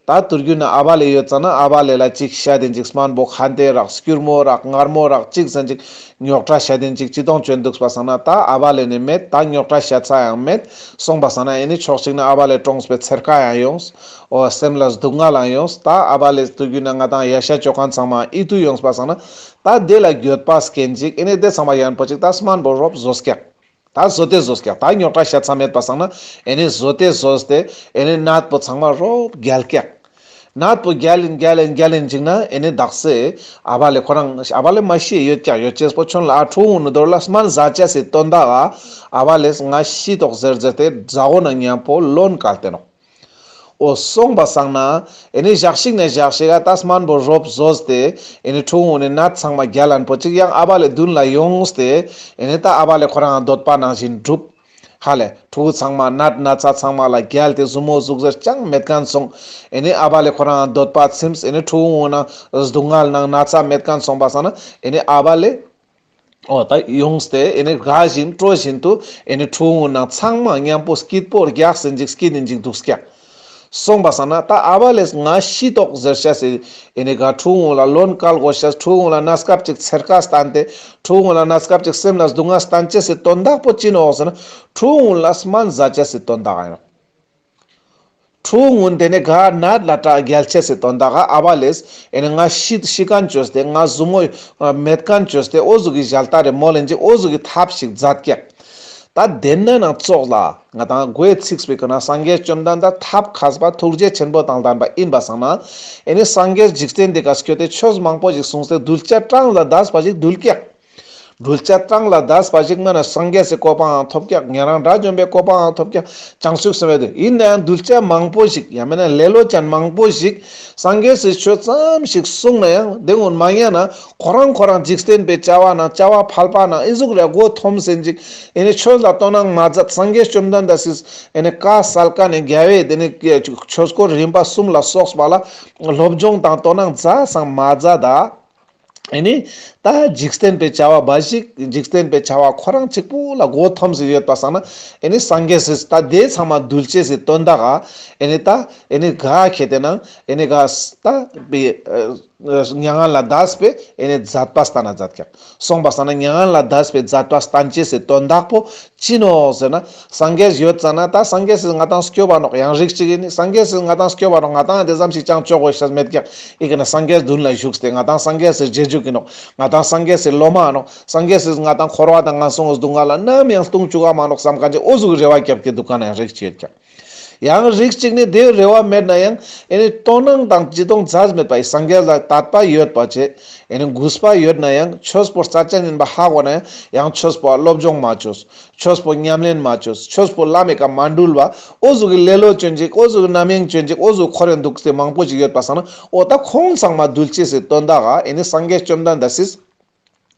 ད་དུར་རྒྱུ་ན་ཨ་བ་ལེ་ཡོད་ཙ་ན་ཨ་བ་ལེ་ལ་ཅིག་བཤད་དེ་ཅིག་སྨན་པོ་ཁ་འདེ་རག་སྐྱུར་མོ་རག་མངར་མོ་རག་ཅིག་ཟེར་ཅིག་རྙོག་དྲ་བཤད་དེ་ཅིག་ཅི་གཏོང་བཅོན་འདུག་པ་སང་ན་ད་ཨ་བ་ལེ་ནི་མེད། ད་རྙོག་དྲ་བཤད་ས་ཡང་མེད། སོང་པ་སང་ན་ཨེ་ནི་ཕྱོགས་གཅིག་ན་ཨ་བ་ལེ་གྲོངས་པའི་ཚེར་ཀ་ཡང་ཡོངས། འོ་སེམས་ལ་སྡུག་བསྔལ་ལ་ཡོངས། ད་ཨ་བ་ལེ་དུ་རྒྱུ་ན་ང་ཏང་ཡ་ཤ་ཅོ་མཁན་ཚང་མ་ཨི་ཏུ་ཡོངས་པ་སང་ན་ད་དེ་ལ་འགྱོད་པ་སྐྱེན་ཅིག་ཨེ་ནི་དེ་ཚང་མ་ཡན་པོ་ཅིག་ད་སྨན་པོ་རོབ་བཟོས་ཀྱག་ད་བཟོ་སྟེ་བཟོས་ཀྱག་ད་རྙོག་དྲ་བཤད་ས་མེད་པ་སང་ན་ཨེ་ནི་བཟོ་སྟེ་བཟོས་ཏེ་ཨེ་ནི་ནད་པོ་ཚང་མ་རོབ་རྒྱལ་ཀྱག་ནད་པོ་རྒྱལ་ཡིན་རྒྱལ་ཡིན་རྒྱལ་ཡིན་ཅིག་ན་ཨེ་ནི་དག་སེ་ཨ་བ་ལེ་ཁོ་རང་ཨ་བ་ལེ་མ་ཤི་ཡོད་ཀྱག་ཡོད་ཅེས་པོ་ཁྱོད་ལ་ཨ་ཕྲུ་གུ་ནི་དོར་ལ་སྨན་ཟ་ཅེས་སི་དོན་དག་ཨ་བ་ལེས་ང་ཤི་ཏོག་ཟེར་ཟེར་ཏེ་མཛའ་བོ་ན་མཉམ་པོ་ལོན་བཀལ་ཏེ་ནོག་འོ་སོང་པ་སང་ན་ཨེ་ནི་ཞག་ཞིག་ནས་ཞག་ཞིག་ག་ད་སྨན་པོ་རོབ་བཟོས་ཏེ་ཨེ་ནི་ཕྲུ་གུ་ནི་ནད་ཚང་མ་རྒྱལ་ལན་པོ་ཅིག་ཡང་ཨ་བ་ལེ་མདུན་ལ་ཡོངས་ཏེ་ཨེ་ནི་ད་ཨ་བ་ལེ་ཁོ་རང་འདོད་པ་ནང་བཞིན་འགྲུབ། ཧ་ལེ་ཕྲུ་གུ་ཚང་མ་ནད་ན་ཚ་ཚང་མ་ལ་རྒྱལ་ཏེ་ཟུར་མོ་ཟུག་གཟེར་ཅང་མེད་མཁན་སོང་། ཨེ་ནི་ཨ་བ་ལེ་ཁོ་རང་འདོད་པ་ཚིམས། ཨེ་ནི་ཕྲུ་གུ་ནང་སྡུག་བསྔལ་ནང་ན་ཚ་མེད་མཁན་སོང་པ་སང་ན་ཨེ་ནི་ཨ་བ་ལེ། འོ་ད་ཡོངས་ཏེ་ཨེ་ནི་དགའ་བཞིན་སྤྲོ་བཞིན་དུ་ཨེ་ནི་ཕྲུ་གུ་ནང་ཚང་མ་མཉམ་པོ་སྐྱིད་པོ་རྒྱགས་ཟིན་ཅིག་སྐྱིད་ཡིན་ཅིག་འདུག་ཀྱག་སོང་པ་སང་ན་ད་ཨ་བ་ལེས་ང་ཤི་ཏོག་ཟེར་ཤེས་སི་ཨེ་ནི་ག་ཕྲུ་གུ་ལ་ལོན་བཀལ་དགོས་ཤེས། ཕྲུ་གུ་ལ་གནས་སྐབས་ཅིག་ཚེར་ཀ་བསྟན་ཏེ་ཕྲུ་གུ་ལ་གནས་སྐབས་ཅིག་སེམས་ལ་སྡུག་བསྔལ་བསྟན་ཅེས་སི་དོན་དག་པོ་ཅི་ནོག་ཟེར་ན་ཕྲུ་གུ་ལ་སྨན་ཟ་ཅེས་སི་དོན་དག་ཨིན་ནོག་ཕྲུ་གུ་དེ་ནས་ག་ནད་ལ་དྲག་རྒྱལ་ཅེས་སི་དོན་དག་ག་ཨ་བ་ལེས་ཨེ་ནི་ང་ཤི་ཤི་མཁན་བཅོས་ཏེ་ང་ཟུར་མོ་མེད་མཁན་བཅོས་ཏེ་འོ་ཟུག་གི་ཞལ་ཏ་རེ་མོལ་ལེན་ཅིག་འོ་ཟུག་གི་ཐབས་ཤིག་མཛད་ཀྱག་ད་དེ་ན་ནང་ཙོགས་ལ་ང་ཏང་མགོའི་ཚིགས་པའི་ཀ་ན་སངས་རྒྱས་བཅོམ་ལྡན་འདས་ཐབས་མཁས་པ་ཐུགས་རྗེ་ཆེན་པོ་དང་ལྡན་པ་ཨིན་པ་སང་ན་ཨེ་ནི་སངས་རྒྱས་འཇིག་རྟེན་འདི་ཀ་སྐྱོད་དེ་ཆོས་མང་པོ་ཞིག་གསུངས་ཏེ་གདུལ་བྱ་གྲངས་ལས་འདས་པ་ཞིག་འདུལ་ཀྱག་གདུལ་བྱ་གྲངས་ལས་འདས་པ་ཞིག་མ་ན་སངས་རྒྱས་སི་གོ་འཕང་ཐོབ་ཀྱག་ཉན་རང་དགྲ་བཅོམ་པའི་གོ་འཕང་ཐོབ་ཀྱག་བྱང་ཆུབ་སེམས་དཔའི་དེ་ཡིན་ན་ཡང་གདུལ་བྱ་མང་པོ་ཞིག་ཡང་མེད་ན་ལེ་ལོ་ཅན་མང་པོ་ཞིག་སངས་རྒྱས་སི་ཆོས་ཙམ་ཞིག་གསུངས་ན་ཡང་དེ་ངོ་མ་ཉན་ན་ཁོ་རང་ཁོ་རང་འཇིག་རྟེན་པའི་བྱ་བ་ན་བྱ་བ་ཕལ་པ་ན་ཨི་ཟུག་རེ་མགོ་འཐོམས་ཟིན་ཅིག་ཨེ་ནི་ཆོས་ལ་དོ་སྣང་མ་མཛད། སངས་རྒྱས་བཅོམ་ལྡན་འདས་སི་ཨེ་ནི་བཀའ་སལ་མཁན་ནི་རྒྱལ་བའི་དེ་ནི་ཆོས་སྐོར་རིམ་པ་གསུམ་ལ་སོགས་པ་ལ་སློབ་སྦྱོང་དང་དོ་སྣང་མཛད་སང་མ་མཛད་ད། ཨེ་ནི་ད་འཇིག་རྟེན་པའི་བྱ་བ་འབའ་ཞིག་འཇིག་རྟེན་པའི་བྱ་བ་ཁོ་རང་གཅིག་པུ་ལ་མགོ་འཐོམས་སེ་ཡོད་པ་སང་ན་ཨེ་ནི་སངས་རྒྱས་སི་ད་དེ་ཚང་མ་འདུལ་བྱེད་སི་དོན་དག་ག་ཨེ་ནི་ད་ཨེ་ནི་ག་ཁེ་ཏེ་ན་ཨེ་ནི་ག་ད་པའི་ མྱ་ངན་ལས་འདས་པའི་ཨེ་ནི་མཛད་པ་སྟན་ན་མཛད་ཀྱག། སོང་པ་སང་ན་མྱ་ངན་ལས་འདས་པའི་མཛད་པ་སྟན་ཅེས་སི་དོན་དག་པོ་ཅི་ནོག་ཟེར་ན། སངས་རྒྱས་ཡོད་ཙ་ན་ད་སངས་རྒྱས་སི་ང་དང་སྐྱོབ་པ་ནོག། ཡང་རིགས་གཅིག་ཨིན་ནི་སངས་རྒྱས་སི་ང་དང་སྐྱོབ་པ་ནོག། ང་དང་དེ་ཙམ་ཞིག་ཅང་ཆོག་གོ་ཤེས་མེད་ཀྱག། ཨི་ཀ་ན་སངས་རྒྱས་མདུན་ལ་བཞུགས་ཏེ་ང་དང་སངས་རྒྱས་སི་རྗེས་འཇུག་ཨིན་ནོག། ང་དང་སངས་རྒྱས་སི་སློབ་མ་ནོག། སངས་རྒྱས་སི་ང་དང་འཁོར་བ་དང་ངན་སོང་གི་སྡུག་བསྔལ་ལ་ནམ་ཡང་ལྟུང་བཅུག་ག་མ་ནོག་བསམ་མཁན་ཅིག་འོ་ཟུག་གི་རེ་བ་བརྒྱབ་ཀྱི་འདུག་མཁན་ཡང་རིགས་གཅིག་ཡོད་ཀྱག། ཡང་རིགས་གཅིག་ནི་དེ་རེ་བ་མེད་ན་ཡང་ཨེ་ནི་དོ་སྣང་དང་ཅི་དོང་མཛད་མེད་པ་ཡི་སངས་རྒྱས་ལ་དད་པ་ཡོད་པ་བྱས། ཨེ་ནི་གུས་པ་ཡོད་ན་ཡང་ཆོས་པོ་རྩ་ཅན་ཡིན་པ་ཧ་གོ་ན་ཡང་ཆོས་པོ་སློབ་སྦྱོང་མ་བཅོས། ཆོས་པོ་ཉམས་ལེན་མ་བཅོས། ཆོས་པོ་ལམ་མི་ཀ་མ་འགྲུལ་བ་འོ་ཟུག་གི་ལེ་ལོ་ཅོན་ཅིག། འོ་ཟུག་གི་རྣམ་གཡེང་ཅོན་ཅིག། འོ་ཟུག་འཁོར་རེ་འདུག་སྟེ་མང་པོ་ཅིག་ཡོད་པ་སང་ན་འོ་ད་ཁོང་ཚང་མ་འདུལ་ཅེས་སི་དོན་དག་ག་ཨེ་ནི་སངས་རྒྱས་བཅོམ་ལྡན་འདས་སི་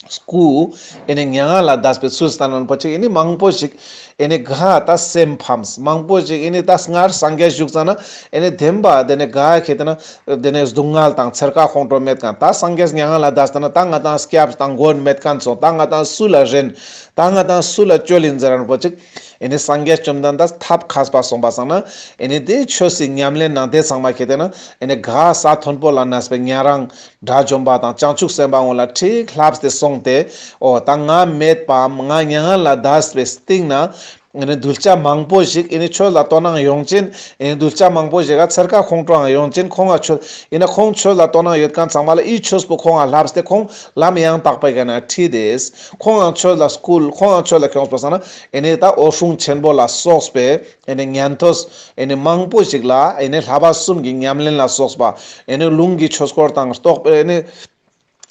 སྐུ་ཨེ་ནི་མྱ་ངན་ལས་འདས་པའི་ཚུལ་སྟན་ན་པོ་ཅིག་ཨེ་ནི་མང་པོ་ཞིག་ཨེ་ནི་ག་ད་སེམས་ཕམ། མང་པོ་ཞིག་ཨེ་ནི་ད་སྔར་སངས་རྒྱས་བཞུགས་ཙ་ན་ཨེ་ནི་བདེན་པ་དེ་ནི་ག་ཁེ་ཏེ་ན་དེ་ནི་སྡུག་བསྔལ་དང་འཚེར་ཁ་ཁོང་ཁྲོ་མེད་མཁན། ད་སངས་རྒྱས་མྱ་ངན་ལས་འདས་ཙ་ན་ད་ང་དང་སྐྱབས་དང་མགོན་མེད་མཁན་སོང་། ད་ང་དང་སུ་ལ་རེན། ད་ང་དང་སུ་ལ་བཅོལ་ཡིན་ཟེར་ན་པོ་ཅིག་ཨེ་ནི་སངས་རྒྱས་བཅོམ་ལྡན་འདས་ཐབས་མཁས་པ་སོང་པ་སང་ན་ཨེ་ནི་དེ་ཆོས་སི་ཉམས་ལེན་ནང་དེ་ཚང་མ་ཁེ་ཏེ་ན་ཨེ་ནི་ག་ས་མཐོན་པོ་ལ་གནས་པའི་ཉན་རང་དགྲ་བཅོམ་པ་དང་བྱང་ཆུབ་སེམས་དཔའ་ངོ་ལ་ཁྲིད་ལྷབས་ཏེ་སོང་སྟེ། འོ་ད་ང་མེད་པའམ་ང་མྱ་ངན་ལས་འདས་པའི་སྟིང་ན་ཨེ་ནི་གདུལ་བྱ་མང་པོ་ཞིག་ཨེ་ནི་ཆོས་ལ་དོ་སྣང་ཡོང་ཅན། ཨེ་ནི་གདུལ་བྱ་མང་པོ་ཞིག་ག་འཚེར་ཁ་ཁོང་ཁྲོའང་ཡོང་ཅན། ཁོང་ང་ཆོས་ཨེ་ནི་ཁོང་ཆོས་ལ་དོ་སྣང་ཡོད་མཁན་ཚང་མ་ལ་ཨི་ཆོས་པོ་ཁོང་ང་ལྷབས་ཏེ་ཁོང་ལམ་ཡང་དག་པའི་ཀ་ན་ཁྲིད་དེས། ཁོང་ང་ཆོས་ལ་སྐུལ། ཁོང་ང་ཆོས་ལ་ཁྱོངས་པ་སང་ན་ཨེ་ནི་ད་འོད་སྲུང་ཆེན་པོ་ལ་སོགས་པའི་ཨེ་ནི་ཉན་ཐོས་ཨེ་ནི་མང་པོ་ཞིག་ལ་ཨེ་ནི་བསླབ་པ་གསུམ་གྱི་ཉམས་ལེན་ལ་སོགས་པ་ཨེ་ནི་ལུང་གི་ཆོས་སྐོར་དང་རྟོགས་པའི་ཨེ་ནི་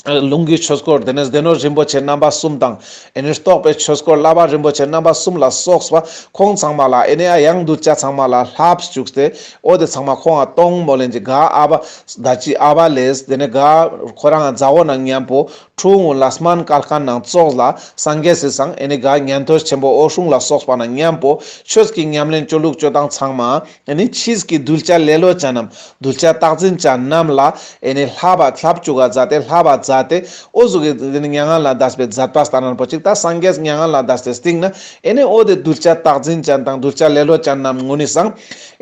ལུང་གི་ཆོས་སྐོར་དེ་ནས་སྡེ་སྣོད་རིན་པོ་ཆེ་རྣམ་པ་གསུམ་དང་ཨེ་ནི་རྟོགས་པའི་ཆོས་སྐོར་བསླབ་པ་རིན་པོ་ཆེ་རྣམ་པ་གསུམ་ལ་སོགས་པ་ཁོང་ཚང་མ་ལ་ཨེ་ནི་ཡང་གདུལ་བྱ་ཚང་མ་ལ་ལྷབས་བཅུག་སྟེ་འོ་དེ་ཚང་མ་ཁོང་ང་གཏོང་མོ་ལེན་གྱི་ག་ཨ་བ་ད་ཅི་ཨ་བ་ལེས་དེ་ནས་ག་ཁོ་རང་མཛའ་བོ་ནང་མཉམ་པོ་ཕྲུ་གུ་ལ་སྨན་སྐལ་མཁན་ནང་ཙོགས་ལ་སངས་རྒྱས་སི་སང་ཨེ་ནི་ག་ཉན་ཐོས་ཆེན་པོ་འོད་སྲུང་ལ་སོགས་པ་ནང་མཉམ་པོ་ཆོས་ཀྱི་ཉམས་ལེན་ཅོ་ལུགས་ཅོ་སྟངས་ཚང་མ་ཨེ་ནི་ཕྱིས་ཀྱི་གདུལ་བྱ་ལེ་ལོ་ཅན་ནམ་གདུལ་བྱ་རྟག་འཛིན་ཅན་རྣམས་ལ་ཨེ་ནི་ལྷབ་པ་ལྷབ་བཅུག་ག་མཛད་དེ་ལྷབ་པ་མཛད་དེ་འོ་ཟུག་གི་དེ་ནི་མྱ་ངན་ལས་འདས་པའི་མཛད་པ་སྟན་ན་པོ་ཅིག་ད་སངས་རྒྱས་མྱ་ངན་ལས་འདས་པའི་སྟིང་ན་ཨེ་ནི་འོ་དེ་གདུལ་བྱ་རྟག་འཛིན་ཅན་དང་གདུལ་བྱ་ལེ་ལོ་ཅན་རྣམས་ངུ་ནི་སང་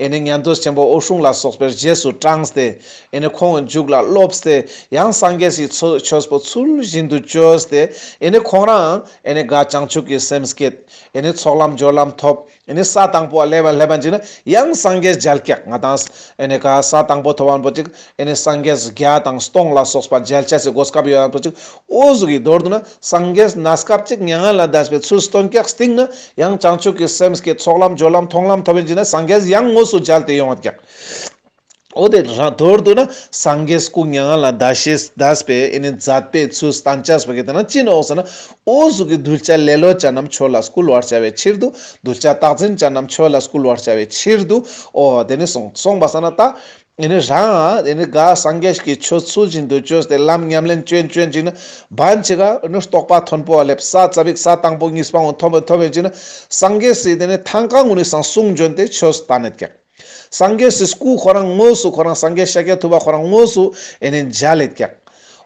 ཨེ་ནི་ཉན་ཐོས་ཆེན་པོ་འོད་སྲུང་ལ་སོགས་པའི་རྗེས་སུ་འབྲངས་ཏེ་ཨེ་ནི་ཁོང་གི་མཇུག་ལ་སློབས་ཏེ་ཡང་སངས་རྒྱས་སི་ཆོས་པོ་ཚུལ་བཞིན་དུ་བཅོས་ཏེ་ཨེ་ནི་ཁོང་རང་ཨེ་ནི་ག་བྱང་ཆུབ་ཀྱི་སེམས་བསྐྱེད། ཨེ་ནི་ཚོགས་ལམ་སྦྱོར་ལམ་ཐོབ། ཨེ་ནི་ས་དང་པོ་ལེབ་པ་ལེབ་པ་ཅིག་ན་ཡང་སངས་རྒྱས་མཇལ་ཀྱག་ང་དང་། ཨེ་ནི་ག་ས་དང་པོ་ཐོབ་པ་པོ་ཅིག་ཨེ་ནི་སངས་རྒྱས་བརྒྱ་དང་སྟོང་ལ་སོགས་པ་མཇལ་ཅེས་སི་གོ་སྐབས་ཡོད་པ་པོ་ཅིག་འོ་ཟུག་གི་མདོར་བསྡུ་ན་སངས་རྒྱས་གནས་སྐབས་ཅིག་མྱ་ངན་ལས་འདས་པའི་ཚུལ་སྟོན་ཀྱག་སྟིང་ན་ཡང་བྱང་ཆུབ་ཀྱི་སེམས་བསྐྱེད་ཚོགས་ལམ་སྦྱོར་ལམ་མཐོང་ལམ་ཐོབ་པ་ཅིག་ན་སངས་རྒྱས་ཡང་དངོས་སུ་མཇལ་ཏེ་ཡོང་བ་ཀྱག་འོ་དེ་རང་མདོར་བསྡུ་ན་སངས་རྒྱས་སྐུ་མྱ་ངན་ལས་འདས་ཤེས་འདས་པའི་ཨེ་ནི་མཛད་པའི་ཚུལ་སྟན་ཅེས་པོ་གི་དེ་ན་ཅི་ནོག་ཟེར་ན། འོ་ཟུག་གི་གདུལ་བྱ་ལེ་ལོ་ཅན་རྣམས་ཆོས་ལ་བསྐུལ་བར་བྱ་བའི་ཕྱིར་དུ། གདུལ་བྱ་རྟག་འཛིན་ཅན་རྣམས་ཆོས་ལ་བསྐུལ་བར་བྱ་བའི་ཕྱིར་དུ། འོ་དེ་ནི་སོང་སོང་པ་སང་ན་ད་ཨེ་ནི་རང་ཨེ་ནི་ག་སངས་རྒྱས་ཀྱི་ཆོས་ཚུལ་བཞིན་དུ་བཅོས་ཏེ་ལམ་ཉམས་ལེན་ཅོན་ཅོན་ཅིག་ན་བན་ཅིག་ག་ཨེ་ནི་རྟོགས་པ་མཐོན་པོ་ལེབ། ས་ཙ་པིག་ས་དང་པོ་གཉིས་པ་འོང་ཐོབ་པ་ཐོབ་པ་ཅིག་ན་སངས་རྒྱས་སི་དེ་ནི་ཐང་ཀ་ངུ་ནི་སང་གསུང་བྱོན་ཏེ་ཆོས་སྟན་ནེད་ཀྱག་སངས་རྒྱས་སི་སྐུ་ཁོ་རང་དངོས་སུ་ཁོ་རང་སངས་རྒྱས་ཤཱཀྱ་ཐུབ་པ་ཁོ་རང་དངོས་སུ་ཨེ་ནི་མཇལ་ལེད་ཀྱག་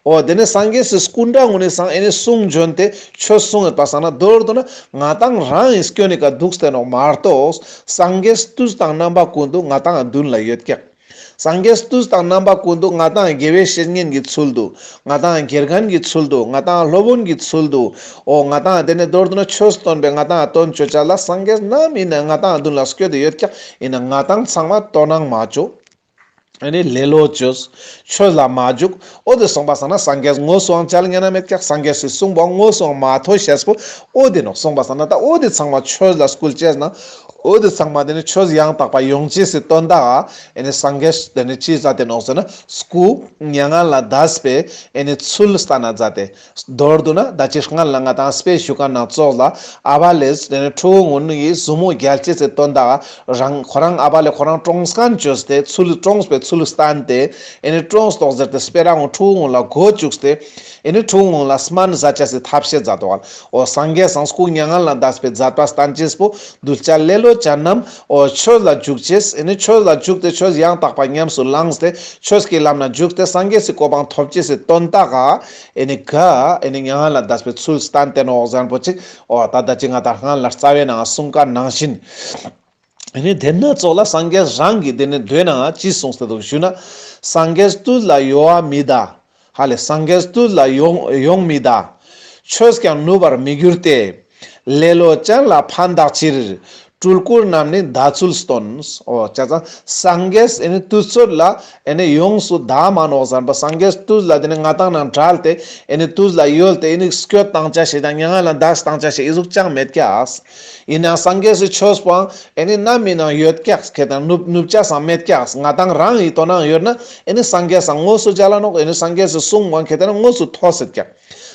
འོ་དེ་ནས་སངས་རྒྱས་སི་སྐུ་འདྲ་ངུ་ནི་སང་ཨེ་ནི་གསུང་བྱོན་ཏེ་ཆོས་གསུང་ཡོད་པ་སང་ན་མདོར་བསྡུ་ན་ང་དང་རང་ཨི་སྐྱོན་ནི་ཀ་འདུག་སྟེ་ནོག་མ་གཏོགས་སངས་རྒྱས་དུས་དང་རྣམ་པ་ཀུན་ཏུ་ང་དང་མདུན་ལ་ཡོད་ཀྱག་སངས་རྒྱས་དུས་དང་རྣམ་པ་ཀུན་ཏུ་ང་དང་དགེ་བའི་བཤེས་གཉེན་གྱི་ཚུལ་དུ། ང་དང་དགེ་རྒན་གྱི་ཚུལ་དུ། ང་དང་སློབ་དཔོན་གྱི་ཚུལ་དུ། འོ་ང་དང་དེ་ནས་མདོར་བསྡུ་ན་ཆོས་སྟོན་པའི་ང་དང་དོན་བཅོ་བྱ་ལ་སངས་རྒྱས་ནམ་ཡིན་ན་ང་དང་མདུན་ལ་སྐྱོད་དེ་ཡོད་ཀྱག་ཡིན་ན་ང་དང་ཚང་མ་དོ་སྣང་མ་བཅོ། ཨེ་ནི་ལེ་ལོ་བཅོས། ཆོས་ལ་མ་འཇུག་འོ་དེ་སོང་པ་སང་ན་སངས་རྒྱས་དངོས་སུའང་མཇལ་ཉན་ན་མེད་ཀྱག་སངས་རྒྱས་སི་གསུང་པོ་དངོས་སུའང་མ་ཐོས་ཤེས་པོ་འོ་དེ་ནོག་སོང་པ་སང་ན་ད་འོ་དེ་ཚང་མ་ཆོས་ལ་སྐུལ་ཅེས་ན། འོ་དེ་ཚང་མ་དེ་ནི་ཆོས་ཡང་དག་པ་ཡོང་ཅེས་སི་དོན་དག་ཨ་ཨེ་ནི་སངས་རྒྱས་དེ་ནི་ཅི་མཛད་དེ་ནོག་ཟེར་ན་སྐུ་མྱ་ངན་ལས་འདས་པའི་ཨེ་ནི་ཚུལ་སྟན་ན་མཛད་དེ། མདོར་བསྡུ་ན་ད་ཅི་སྔན་ལ་ང་དང་དཔེ་ཞུ་མཁན་ནང་ཙོགས་ལ་ཨ་བ་ལེས་དེ་ནི་ཕྲུ་གུ་ངུན་གྱི་ཟུར་མོ་རྒྱལ་ཅེས་སི་དོན་དག་རང་ཁོ་རང་ཨ་བ་ལེ་ཁོ་རང་གྲོངས་མཁན་བཅོས་ཏེ་ཚུལ་གྲོངས་པའི་ཚུལ་བསྟན་ཏེ་ཨེ་ནི་གྲོངས་ཏོག་ཟེར་ཏེ་སྤེ་ར་ངུན་ཕྲུ་གུ་ངུན་ལ་མགོ་བཅུག་སྟེ་ཨེ་ནི་ཕྲུ་གུ་ངུན་ལ་སྨན་ཟ་ཅེས་སི་ཐབས་ཤེས་མཛད་དོ་བ། འོ་སངས་རྒྱས་སང་སྐུ་མྱ་ངན་ལས་འདས་པའི་མཛད་པ་བསྟན་ཅེས་པོ་གདུལ་བྱ་ལེ་ལོ་ཅན་རྣམས་འོ་ཆོས་ལ་འཇུག་ཅེས་ཨེ་ནི་ཆོས་ལ་འཇུག་སྟེ་ཆོས་ཡང་དག་པ་ཉམས་སུ་བླངས་ཏེ་ཆོས་ཀྱི་ལམ་ན་འཇུག་སྟེ་སངས་རྒྱས་སི་གོ་འཕང་ཐོབ་ཅེས་སི་དོན་དག་ག་ཨེ་ནི་ག་ཨེ་ནི་མྱ་ངན་ལས་འདས་པའི་ཚུལ་བསྟན་ཏེ་ནོག་ཟེར་པོ་ཅིག་འོ་ད་ད་ཅི་ང་དང་སྔན་ལ་རྩ་བའི་ནང་གསུང་མཁན་ནང་བཞིན། ཨེ་ནི་དེ་ན་ཙོགས་ལ་སངས་རྒྱས་རང་གི་དེ་ནི་མདོའི་ནང་ཅི་གསུངས་ཏེ་འདུག་ཞུ་ན། སངས་རྒྱས་དུས་ལ་གཡོ་བ་མི་གདའ། ཧ་ལེ་སངས་རྒྱས་དུས་ལ་ཡོང་ཡོང་མི་གདའ། ཆོས་ཀྱང་ནུབ་པར་མི་འགྱུར་ཏེ། ལེ་ལོ་ཅན་ལ་ཕན་གདགས་ཕྱིར། སྤྲུལ་སྐུར་རྣམས་ནི་གདའ་ཚུལ་སྟོན། འོ་ཅ་ཚང་སངས་རྒྱས་ཨེ་ནི་དུས་ཚོད་ལ་ཨེ་ནི་ཡོངས་སུ་གདའ་མ་ནོག་ཟེར་པ། སངས་རྒྱས་དུས་ལ་དེ་ནི་ང་ཏང་ནང་བྲལ་ཏེ་ཨེ་ནི་དུས་ལ་ཡོལ་ཏེ་ཨེ་ནི་སྐྱོད་བཏང་ཆ་ཞིག་དང་མྱ་ངན་ལ་འདས་བཏང་ཆ་ཞིག་ཨི་ཟུག་ཅང་མེད་ཀྱག། ཡིན་ནའང་སངས་རྒྱས་སི་ཆོས་པོའང་ཨེ་ནི་ནམ་ཡིན་ནའང་ཡོད་ཀྱག། ཁེ་ཏེ་ན་ནུབ་ནུབ་ཆ་སང་མེད་ཀྱག། ང་ཏང་རང་ཡི་དོ་སྣང་ཡོད་ན་ཨེ་ནི་སངས་རྒྱས་སང་དངོས་སུ་མཇལ་ལ་ནོག། ཨེ་ནི་སངས་རྒྱས་སི་གསུང་པོའང་ཁེ་ཏེ་ན་དངོས་སུ་ཐོས་སེད་ཀྱག།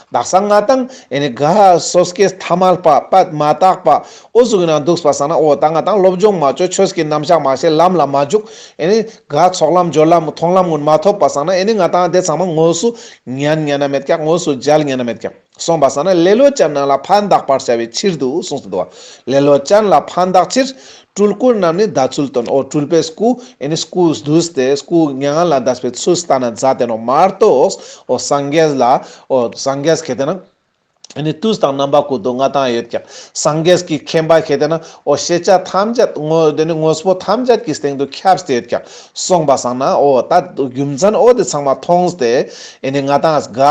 དག་ས་ང་ཏང་ཨེ་ནི་ག་སོ་སྐྱེས་ཐ་མལ་པ་པད་མ་དག་པ་འོ་ཟུག་ཡིན་ན་འདུག་པ་སང་ན། འོ་ད་ང་ཏང་སློབ་སྦྱོང་མ་ཅོ། ཆོས་ཀྱི་རྣམ་གཞག་མ་ཤེས། ལམ་ལ་མ་འཇུག། ཨེ་ནི་ག་ཚོགས་ལམ་སྦྱོར་ལམ་མཐོང་ལམ་ཀུན་མ་ཐོབ་པ་སང་ན་ཨེ་ནི་ང་ཏང་དེ་ཚང་མ་དངོས་སུ་ཉན་ཉན་ན་མེད་ཀྱག། དངོས་སུ་མཇལ་ཉན་ན་མེད་ཀྱག། སོང་པ་སང་ན་ལེ་ལོ་ཅན་རྣམས་ལ་ཕན་གདགས་པར་བྱ་བའི་ཕྱིར་དུ་གསུངས་ཏེ་འདུག་པ། ལེ་ལོ་ཅན་ལ་ཕན་གདགས་ཕྱིར། སྤྲུལ་སྐུར་རྣམས་ནི་གདའ་ཚུལ་སྟོན། འོ་སྤྲུལ་པའི་སྐུ་ཨེ་ནི་སྐུ་བསྡུས་ཏེ་སྐུ་མྱ་ངན་ལས་འདས་པའི་ཚུལ་སྟན་ན་མཛད་དེ་ནོག་མ་གཏོགས། འོ་སངས་རྒྱས་ལ་འོ་སངས་རྒྱས་ཁེ་ཏེ་ན་ཨེ་ནི་དུས་དང་རྣམ་པ་ཀུན་ཏུ་ང་ཏང་ཡོད་ཀྱག། སངས་རྒྱས་ཀྱི་མཁྱེན་པ་ཁེ་ཏེ་ན་འོ་ཤེས་བྱ་ཐམས་ཅད་དངོས་དེ་ནི་དངོས་པོ་ཐམས་ཅད་ཀྱི་སྟེང་དུ་ཁྱབ་སྟེ་ཡོད་ཀྱག། སོང་པ་སང་ན་འོ་ད་རྒྱུ་མཚན་འོ་དེ་ཚང་མ་མཐོང་སྟེ་ཨེ་ནི་ང་ཏང་ག་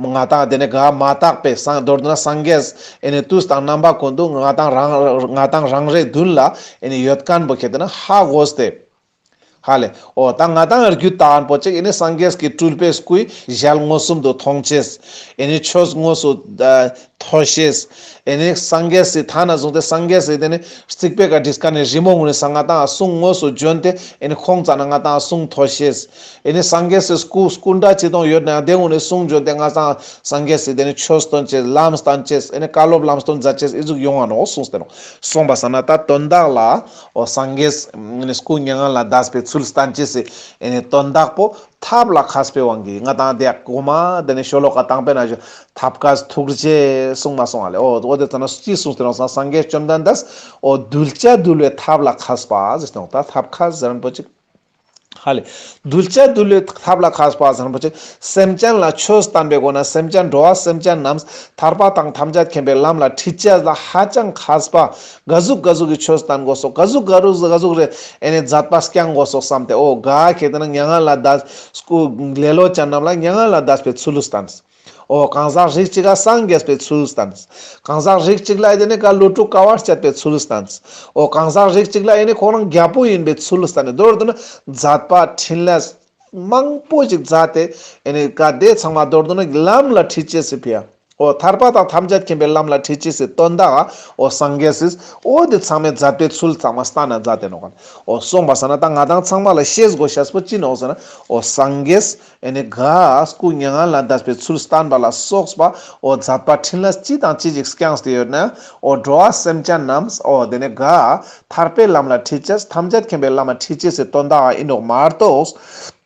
ང་ཏང་དེ་ནི་ག་མ་དག་པའི་སངས་མདོར་བསྡུ་ན་སངས་རྒྱས་ཨེ་ནི་དུས་དང་རྣམ་པ་ཀུན་ཏུ་ང་ཏང་རང་ང་ཏང་རང་རེ་མདུན་ལ་ཨེ་ནི་ཡོད་མཁན་པོ་ཁེ་ཏེ་ན་ཧ་གོ་སྟེ། ཧ་ལེ། འོ་ད་ང་ཏང་རྒྱུད་དང་པོ་ཅིག་ཨེ་ནི་སངས་རྒྱས་ཀྱི་སྤྲུལ་པའི་སྐུའི་ཞལ་མངོན་སུམ་དུ་མཐོང་ཅེས། ཨེ་ནི་ཆོས་དངོས་སུ་ཨ་ཐོས་ཤེས། ཨེ་ནི་སངས་རྒྱས་སི་ཐ་ན་བཟུང་སྟེ་སངས་རྒྱས་སི་དེ་ནི་རྩིག་པའི་ཀ་བྲིས་མཁན་ནི་རི་མོ་ཀུན་ནི་སང་ང་ཏང་གསུང་དངོས་སུ་བྱོན་ཏེ་ཨེ་ནི་ཁོང་རྩ་ན་ང་ཏང་གསུང་ཐོས་ཤེས། ཨེ་ནི་སངས་རྒྱས་སི་སྐུ་སྐུ་འདྲ་ཅི་དང་ཡོད་ནའང་དེ་ཀུན་ནི་གསུང་བྱོན་ཏེ་ང་ཏང་སངས་རྒྱས་སི་དེ་ནི་ཆོས་སྟོན་ཅེས། ལམ་སྟན་ཅེས། ཨེ་ནི་བཀའ་སློབ་ལམ་སྟོན་མཛད་ཅེས་ཨི་ཟུག་ཡོང་ང་ནོག་གསུངས་ཏེ་ནོག། སོང་པ་སང་ན་ད་དོན་དག་ལ་འོ་སངས་རྒྱས་ཨེ་ནི་སྐུ་མྱ་ངན་ལས་འདས་པའི་ཚུལ་སྟན་ཅེས་སི་ཨེ་ནི་དོན་དག་པོ་ཐབས་ལ་མཁས་པའི་དབང་གིས་ང་ཏང་དེ་གོ་མ་དེ་ནི་ཤོ་ལོ་ཀ་དང་པོའི་ནང་བཞིན་ཐབས་མཁས་ཐུགས་རྗེ་གསུངས་མ་སོང་ང་ལེ། འོ་འོ་དེ་ཙ་ན་ཅི་གསུངས་ཏེ་ནོག་སང་སངས་རྒྱས་བཅོམ་ལྡན་འདས་འོ་གདུལ་བྱ་འདུལ་བའི་ཐབས་ལ་མཁས་པ་ཟེར་ཏེ་ནོག། ད་ཐབས་མཁས་ཟེར་མཁན་པོ་ཅིག་ཧ་ལེ། གདུལ་བྱ་འདུལ་བའི་ཐབས་ལ་མཁས་པ་ཟེར་མཁན་པོ་ཅིག། སེམས་ཅན་ལ་ཆོས་བསྟན་པའི་སྒོ་ནས་སེམས་ཅན་འགྲོ་བ་སེམས་ཅན་རྣམས་ཐར་པ་དང་ཐམས་ཅད་མཁྱེན་པའི་ལམ་ལ་ཁྲིད་ཅེས་ལ་ཧ་ཅང་མཁས་པ། ག་ཟུག་ག་ཟུག་གི་ཆོས་བསྟན་དགོས་སོག། ག་ཟུག་ག་ཟུག་ག་ཟུག་རེ་ཨེ་ནི་མཛད་པ་བསྐྱང་དགོས་སོག་བསམ་སྟེ། འོ་ག་ཁེ་ཏེ་ན་མྱ་ངན་ལས་འདས་སྐུ་ལེ་ལོ་ཅན་རྣམས་ལ་མྱ་ངན་ལས་འདས་པའི་ཚུལ་བསྟན། འོ་གང་ཟག་རིགས་གཅིག་ག་སངས་རྒྱས་པའི་ཚུལ་བསྟན། གང་ཟག་རིགས་གཅིག་ལ་ཨེ་ནི་ག་ལོ་དྲུག་དཀའ་བ་སྤྱད་པའི་ཚུལ་བསྟན། འོ་གང་ཟག་རིགས་གཅིག་ལ་ཨེ་ནི་ཁོ་རང་རྒྱལ་པོ་ཡིན་པའི་ཚུལ་བསྟན་ནས་མདོར་བསྡུ་ན་མཛད་པ་འཕྲིན་ལས་མང་པོ་ཞིག་མཛད་དེ་ཨེ་ནི་ག་དེ་ཚང་མ་མདོར་བསྡུ་ན་ལམ་ལ་ཁྲིད་ཅེས་སི་ཕི་ཡ། འོ་ཐར་པ་དང་ཐམས་ཅད་མཁྱེན་པའི་ལམ་ལ་ཁྲིད་ཅེས་སི་དོན་དག་འོ་སངས་རྒྱས་སི་འོ་དེ་ཚང་མའི་མཛད་པའི་ཚུལ་ཚང་མ་བསྟན་ན་མཛད་དེ་ནོག། འོ་སོང་པ་སང་ན་ད་ང་ཏང་ཚང་མ་ལ་ཤེས་དགོས་ཤེས་པོ་ཅི་ནོག་ཟེར་ན། འོ་སངས་རྒྱས་ཨེ་ནི་ག་སྐུ་མྱ་ངན་ལས་འདས་པའི་ཚུལ་བསྟན་པ་ལ་སོགས་པ་འོ་མཛད་པ་འཕྲིན་ལས་ཅི་དང་ཅི་ཞིག་བསྐྱངས་ཏེ་ཡོད་ན། འོ་འགྲོ་བ་སེམས་ཅན་རྣམས་འོ་དེ་ནི་ག་ཐར་པའི་ལམ་ལ་ཁྲིད་ཅེས། ཐམས་ཅད་མཁྱེན་པའི་ལམ་ལ་ཁྲིད་ཅེས་སི་དོན་དག་ཨིན་ནོག་མ་གཏོགས།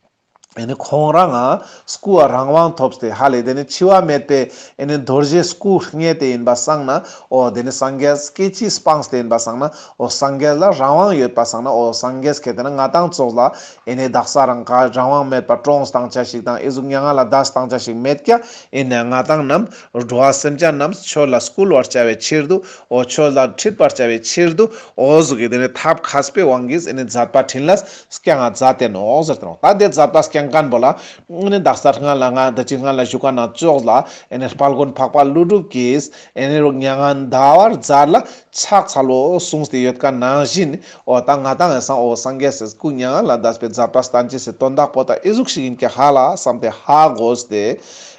ཨེ་ནི་ཁོང་རང་ང་སྐུ་བ་རང་དབང་ཐོབ་སྟེ་ཧ་ལེ་དེ་ནི་འཆི་བ་མེད་པའི་ཨེ་ནི་རྡོ་རྗེ་སྐུ་བརྙེས་ཏེ་ཡིན་པ་སང་ན། འོ་དེ་ནི་སངས་རྒྱས་སྐྱེ་འཆི་སྤངས་ཏེ་ཡིན་པ་སང་ན། འོ་སངས་རྒྱས་ལ་རང་དབང་ཡོད་པ་སང་ན། འོ་སངས་རྒྱས་ཁེ་ཏེ་ན་ང་ཏང་ཚོགས་ལ་ཨེ་ནི་དག་ས་རང་ག་རང་དབང་མེད་པ་གྲོངས་བཏང་ཆ་ཞིག་དང་ཨི་ཟུག་མྱ་ངན་ལས་འདས་བཏང་ཆ་ཞིག་མེད་ཀྱག། ཨིན་ནའང་ང་ཏང་རྣམས་འགྲོ་བ་སེམས་ཅན་རྣམས་ཆོས་ལ་བསྐུལ་བར་བྱ་བའི་ཕྱིར་དུ། འོ་ཆོས་ལ་ཁྲིད་པར་བྱ་བའི་ཕྱིར་དུ། འོ་ཟུག་གི་དེ་ནི་ཐབས་མཁས་པའི་དབང་གིས་ཨེ་ནི་མཛད་པ་འཕྲིན་ལས་བསྐྱང་ང་མཛད་དེ་ནོག་ཟེར་ཏེ་ནོག། ད་དེ་མཛད་པ་བསྐྱང་མཁན་པོ་ལ་ཨེ་ནི་དག་ས་སྔ་ལ་ང་ད་ཅི་སྔ་ལ་ཞུ་མཁན་ནང་ཙོགས་ལ་ཨེ་ནི་དཔལ་མགོན་འཕགས་པ་ཀླུ་སྒྲུབ་ཀྱིས་ཨེ་ནི་རུ་མྱ་ངན་འདའ་བར་མཛད་ལ་ཕྱག་འཚལ་ལོ་གསུངས་ཏེ་ཡོད་མཁན་ནང་བཞིན། འོ་ད་ང་ཏང་ཡང་སང་འོ་སངས་རྒྱས་སི་སྐུ་མྱ་ངན་ལས་འདས་པའི་མཛད་པ་བསྟན་ཅེས་སི་དོན་དག་པོ་ད་ཨི་ཟུག་ཞིག་ཡིན་ཀྱག་ཧ་ལ་བསམ་སྟེ་ཧ་གོ་སྟེ།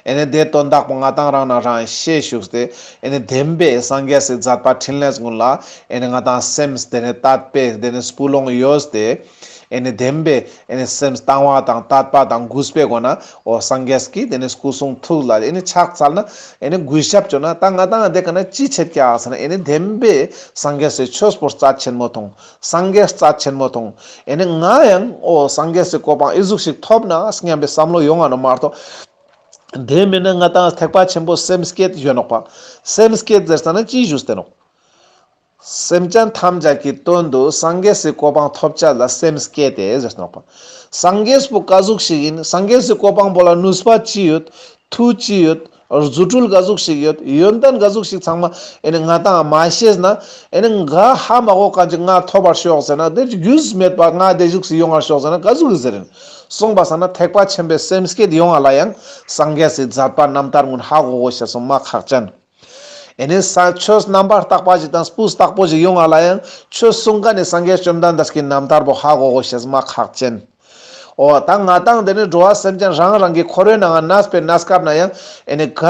ཨེ་ནི་དེ་དོན་དག་པོ་ང་ཏང་རང་ན་རང་ཤེས་བཅུག་སྟེ། ཨེ་ནི་བདེན་པའི་སངས་རྒྱས་སི་མཛད་པ་འཕྲིན་ལས་ཀུན་ལ་ཨེ་ནི་ང་ཏང་སེམས་དེ་ནི་དད་པས་དེ་ནི་སྤུ་ལོང་ཡོད་དེ། ཨེ་ནི་བདེན་པའི་ཨེ་ནི་སེམས་དང་བ་དང་དད་པ་དང་གུས་པའི་སྒོ་ནས་འོ་སངས་རྒྱས་ཀྱི་དེ་ནི་སྐུ་གསུང་ཐུགས་ལ་ཨེ་ནི་ཕྱག་འཚལ་ན། ཨེ་ནི་གུས་ཞབས་བཅོ་ན་ད་ང་ཏང་དེ་ཀ་ན་ཅི་ཆད་ཀྱག་ཟེར་ན། ཨེ་ནི་བདེན་པའི་སངས་རྒྱས་སི་ཆོས་པོ་རྩ་ཆེན་མོ་མཐོང་། སངས་རྒྱས་རྩ་ཆེན་མོ་མཐོང་། ཨེ་ནི་ང་ཡང་འོ་སངས་རྒྱས་སི་གོ་འཕང་ཨི་ཟུག་ཞིག་ཐོབ་ན་སྙམ་པའི་བསམ་བློ་ཡོང་ང་ནོག་མ་གཏོགས། དེ་མིན་ན་ང་ཏང་ཐེག་པ་ཆེན་པོ་སེམས་བསྐྱེད་ཡོད་ནོག་པ། སེམས་བསྐྱེད་ཟེར་ས་ན་ཅི་ཞུས་ཏེ་ནོག། སེམས་ཅན་ཐམས་ཅད་ཀྱི་དོན་དུ་སངས་རྒྱས་སི་གོ་འཕང་ཐོབ་ཅེས་ལ་སེམས་བསྐྱེད་དེ་ཟེར་ནོག་པ། སངས་རྒྱས་པོ་ག་ཟུག་ཞིག་ཡིན། སངས་རྒྱས་སི་གོ་འཕང་པོ་ལ་ནུས་པ་ཅི་ཡོད། མཐུ་ཅི་ཡོད། རྫུ་འཕྲུལ་ག་ཟུག་ཞིག་ཡོད། ཡོན་ཏན་ག་ཟུག་ཞིག་ཚང་མ་ཨེ་ནི་ང་ཏང་མ་ཤེས་ན། ཨེ་ནི་ང་ཧ་མ་གོ་མཁན་ཅིག་ང་ཐོབ་པར་ཤོག་ཟེར་ན། དེ་རྒྱུས་མེད་པ་ང་དེ་ཟུག་ཞིག་ཡོང་བར་ཤོག་ཟེར་ན་ག་ཟུག་གི་ཟེར་ཡིན། སོང་པ་སང་ན་ཐེག་པ་ཆེན་པོའི་སེམས་བསྐྱེད་ཡོང་བ་ལ་ཡང་སངས་རྒྱས་སི་མཛད་པ་རྣམ་ཐར་གུན་ཧ་གོ་གོས་ཤེས་པོ་མ་ཁག་ཅན། ཨེ་ནེ་ས་ཆོས་རྣམ་པར་དག་པ་ཞིག་དང་སྤུས་དག་པོ་ཞིག་ཡོང་བ་ལ་ཡང་ཆོས་གསུང་ཁན་ནི་སངས་རྒྱས་བཅོམ་ལྡན་འདས་ཀྱི་རྣམ་ཐར་པོ་ཧ་གོ་གོས་ཤེས་པོ་མ་ཁག་ཅན། འོ་ད་ང་དང་དེ་ནི་འགྲོ་བ་སེམས་ཅན་རང་རང་གི་འཁོར་བའི་ནང་ང་གནས་པའི་གནས་སྐབས་ན་ཡང་ཨེ་ནེ་ག་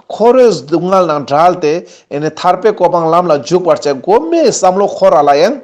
འཁོར་བའི་སྡུག་བསྔལ་ནང་བྲལ་ཏེ་ཨེ་ནེ་ཐར་པའི་གོ་འཕང་ལམ་ལ་འཇུག་པར་བྱེད་གོ་མེ་བསམ་བློ་འཁོར་ར་ལ་ཡང་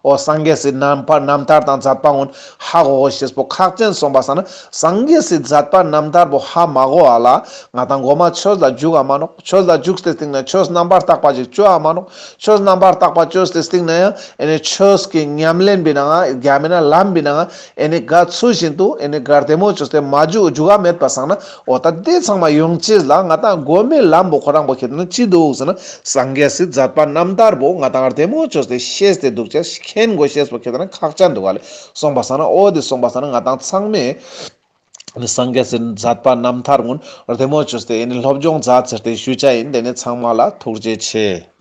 འོ་སངས་རྒྱས་སི་རྣམ་པ་རྣམ་ཐར་དང་མཛད་པ་གུན་ཧ་གོ་གོས་ཤེས་པོ་ཁག་ཅན། སོང་པ་སང་ན་སངས་རྒྱས་སི་མཛད་པ་རྣམ་ཐར་པོ་ཧ་མ་གོ་བ་ལ་ང་དང་གོ་མ་ཆོས་ལ་འཇུག་ག་མ་ནོག། ཆོས་ལ་འཇུག་སྟེ་སྟིང་ན་ཆོས་རྣམ་པར་དག་པ་ཞིག་བཅོ་ཡ་མ་ནོག། ཆོས་རྣམ་པར་དག་པ་བཅོས་ཏེ་སྟིང་ན་ཡང་ཨེ་ནེ་ཆོས་ཀྱི་ཉམས་ལེན་པའི་ནང་ང་རྒྱ་མི་ན་ལམ་པའི་ནང་ང་ཨེ་ནེ་ག་ཚུལ་བཞིན་དུ་ཨེ་ནེ་ག་རྡེ་མོ་བཅོས་ཏེ་མ་འཇུག་འཇུག་ག་མེད་པ་སང་ན་འོ་ད་དེ་ཚང་མ་ཡོང་ཅེས་ལ་ང་དང་གོ་མེ་ལམ་པོ་ཁོ་རང་པོ་ཁེ་ཏེ་ན་ཅི་འདུག་ཟེར་ན་སངས་རྒྱས་སི་མཛད་པ་རྣམ་ཐར་པོ་ང་དང་རྡེ་མོ་བཅོས་ཏེ་ཤེས་ཏེ་འདུག་ཅེས་མཁྱེན་གོས་ཤེས་པོ་ཁེ་ཏེ་ན་ཁག་ཅན་འདུག་ག་ལེ། སོང་པ་སང་ན་འོ་དེ་སོང་པ་སང་ན་ང་དང་ཚང་མས་སངས་རྒྱས་སི་མཛད་པ་རྣམ་ཐར་གུན་རྡེ་མོ་བཅོས་ཏེ་ཨེ་ནེ་སློབ་སྦྱོང་མཛད་ཟེར་ཏེ་ཞུ་ཅེས་ཡིན། དེ་ནེ་ཚང་མ་ལ་ཐུགས་རྗེ་ཆེ།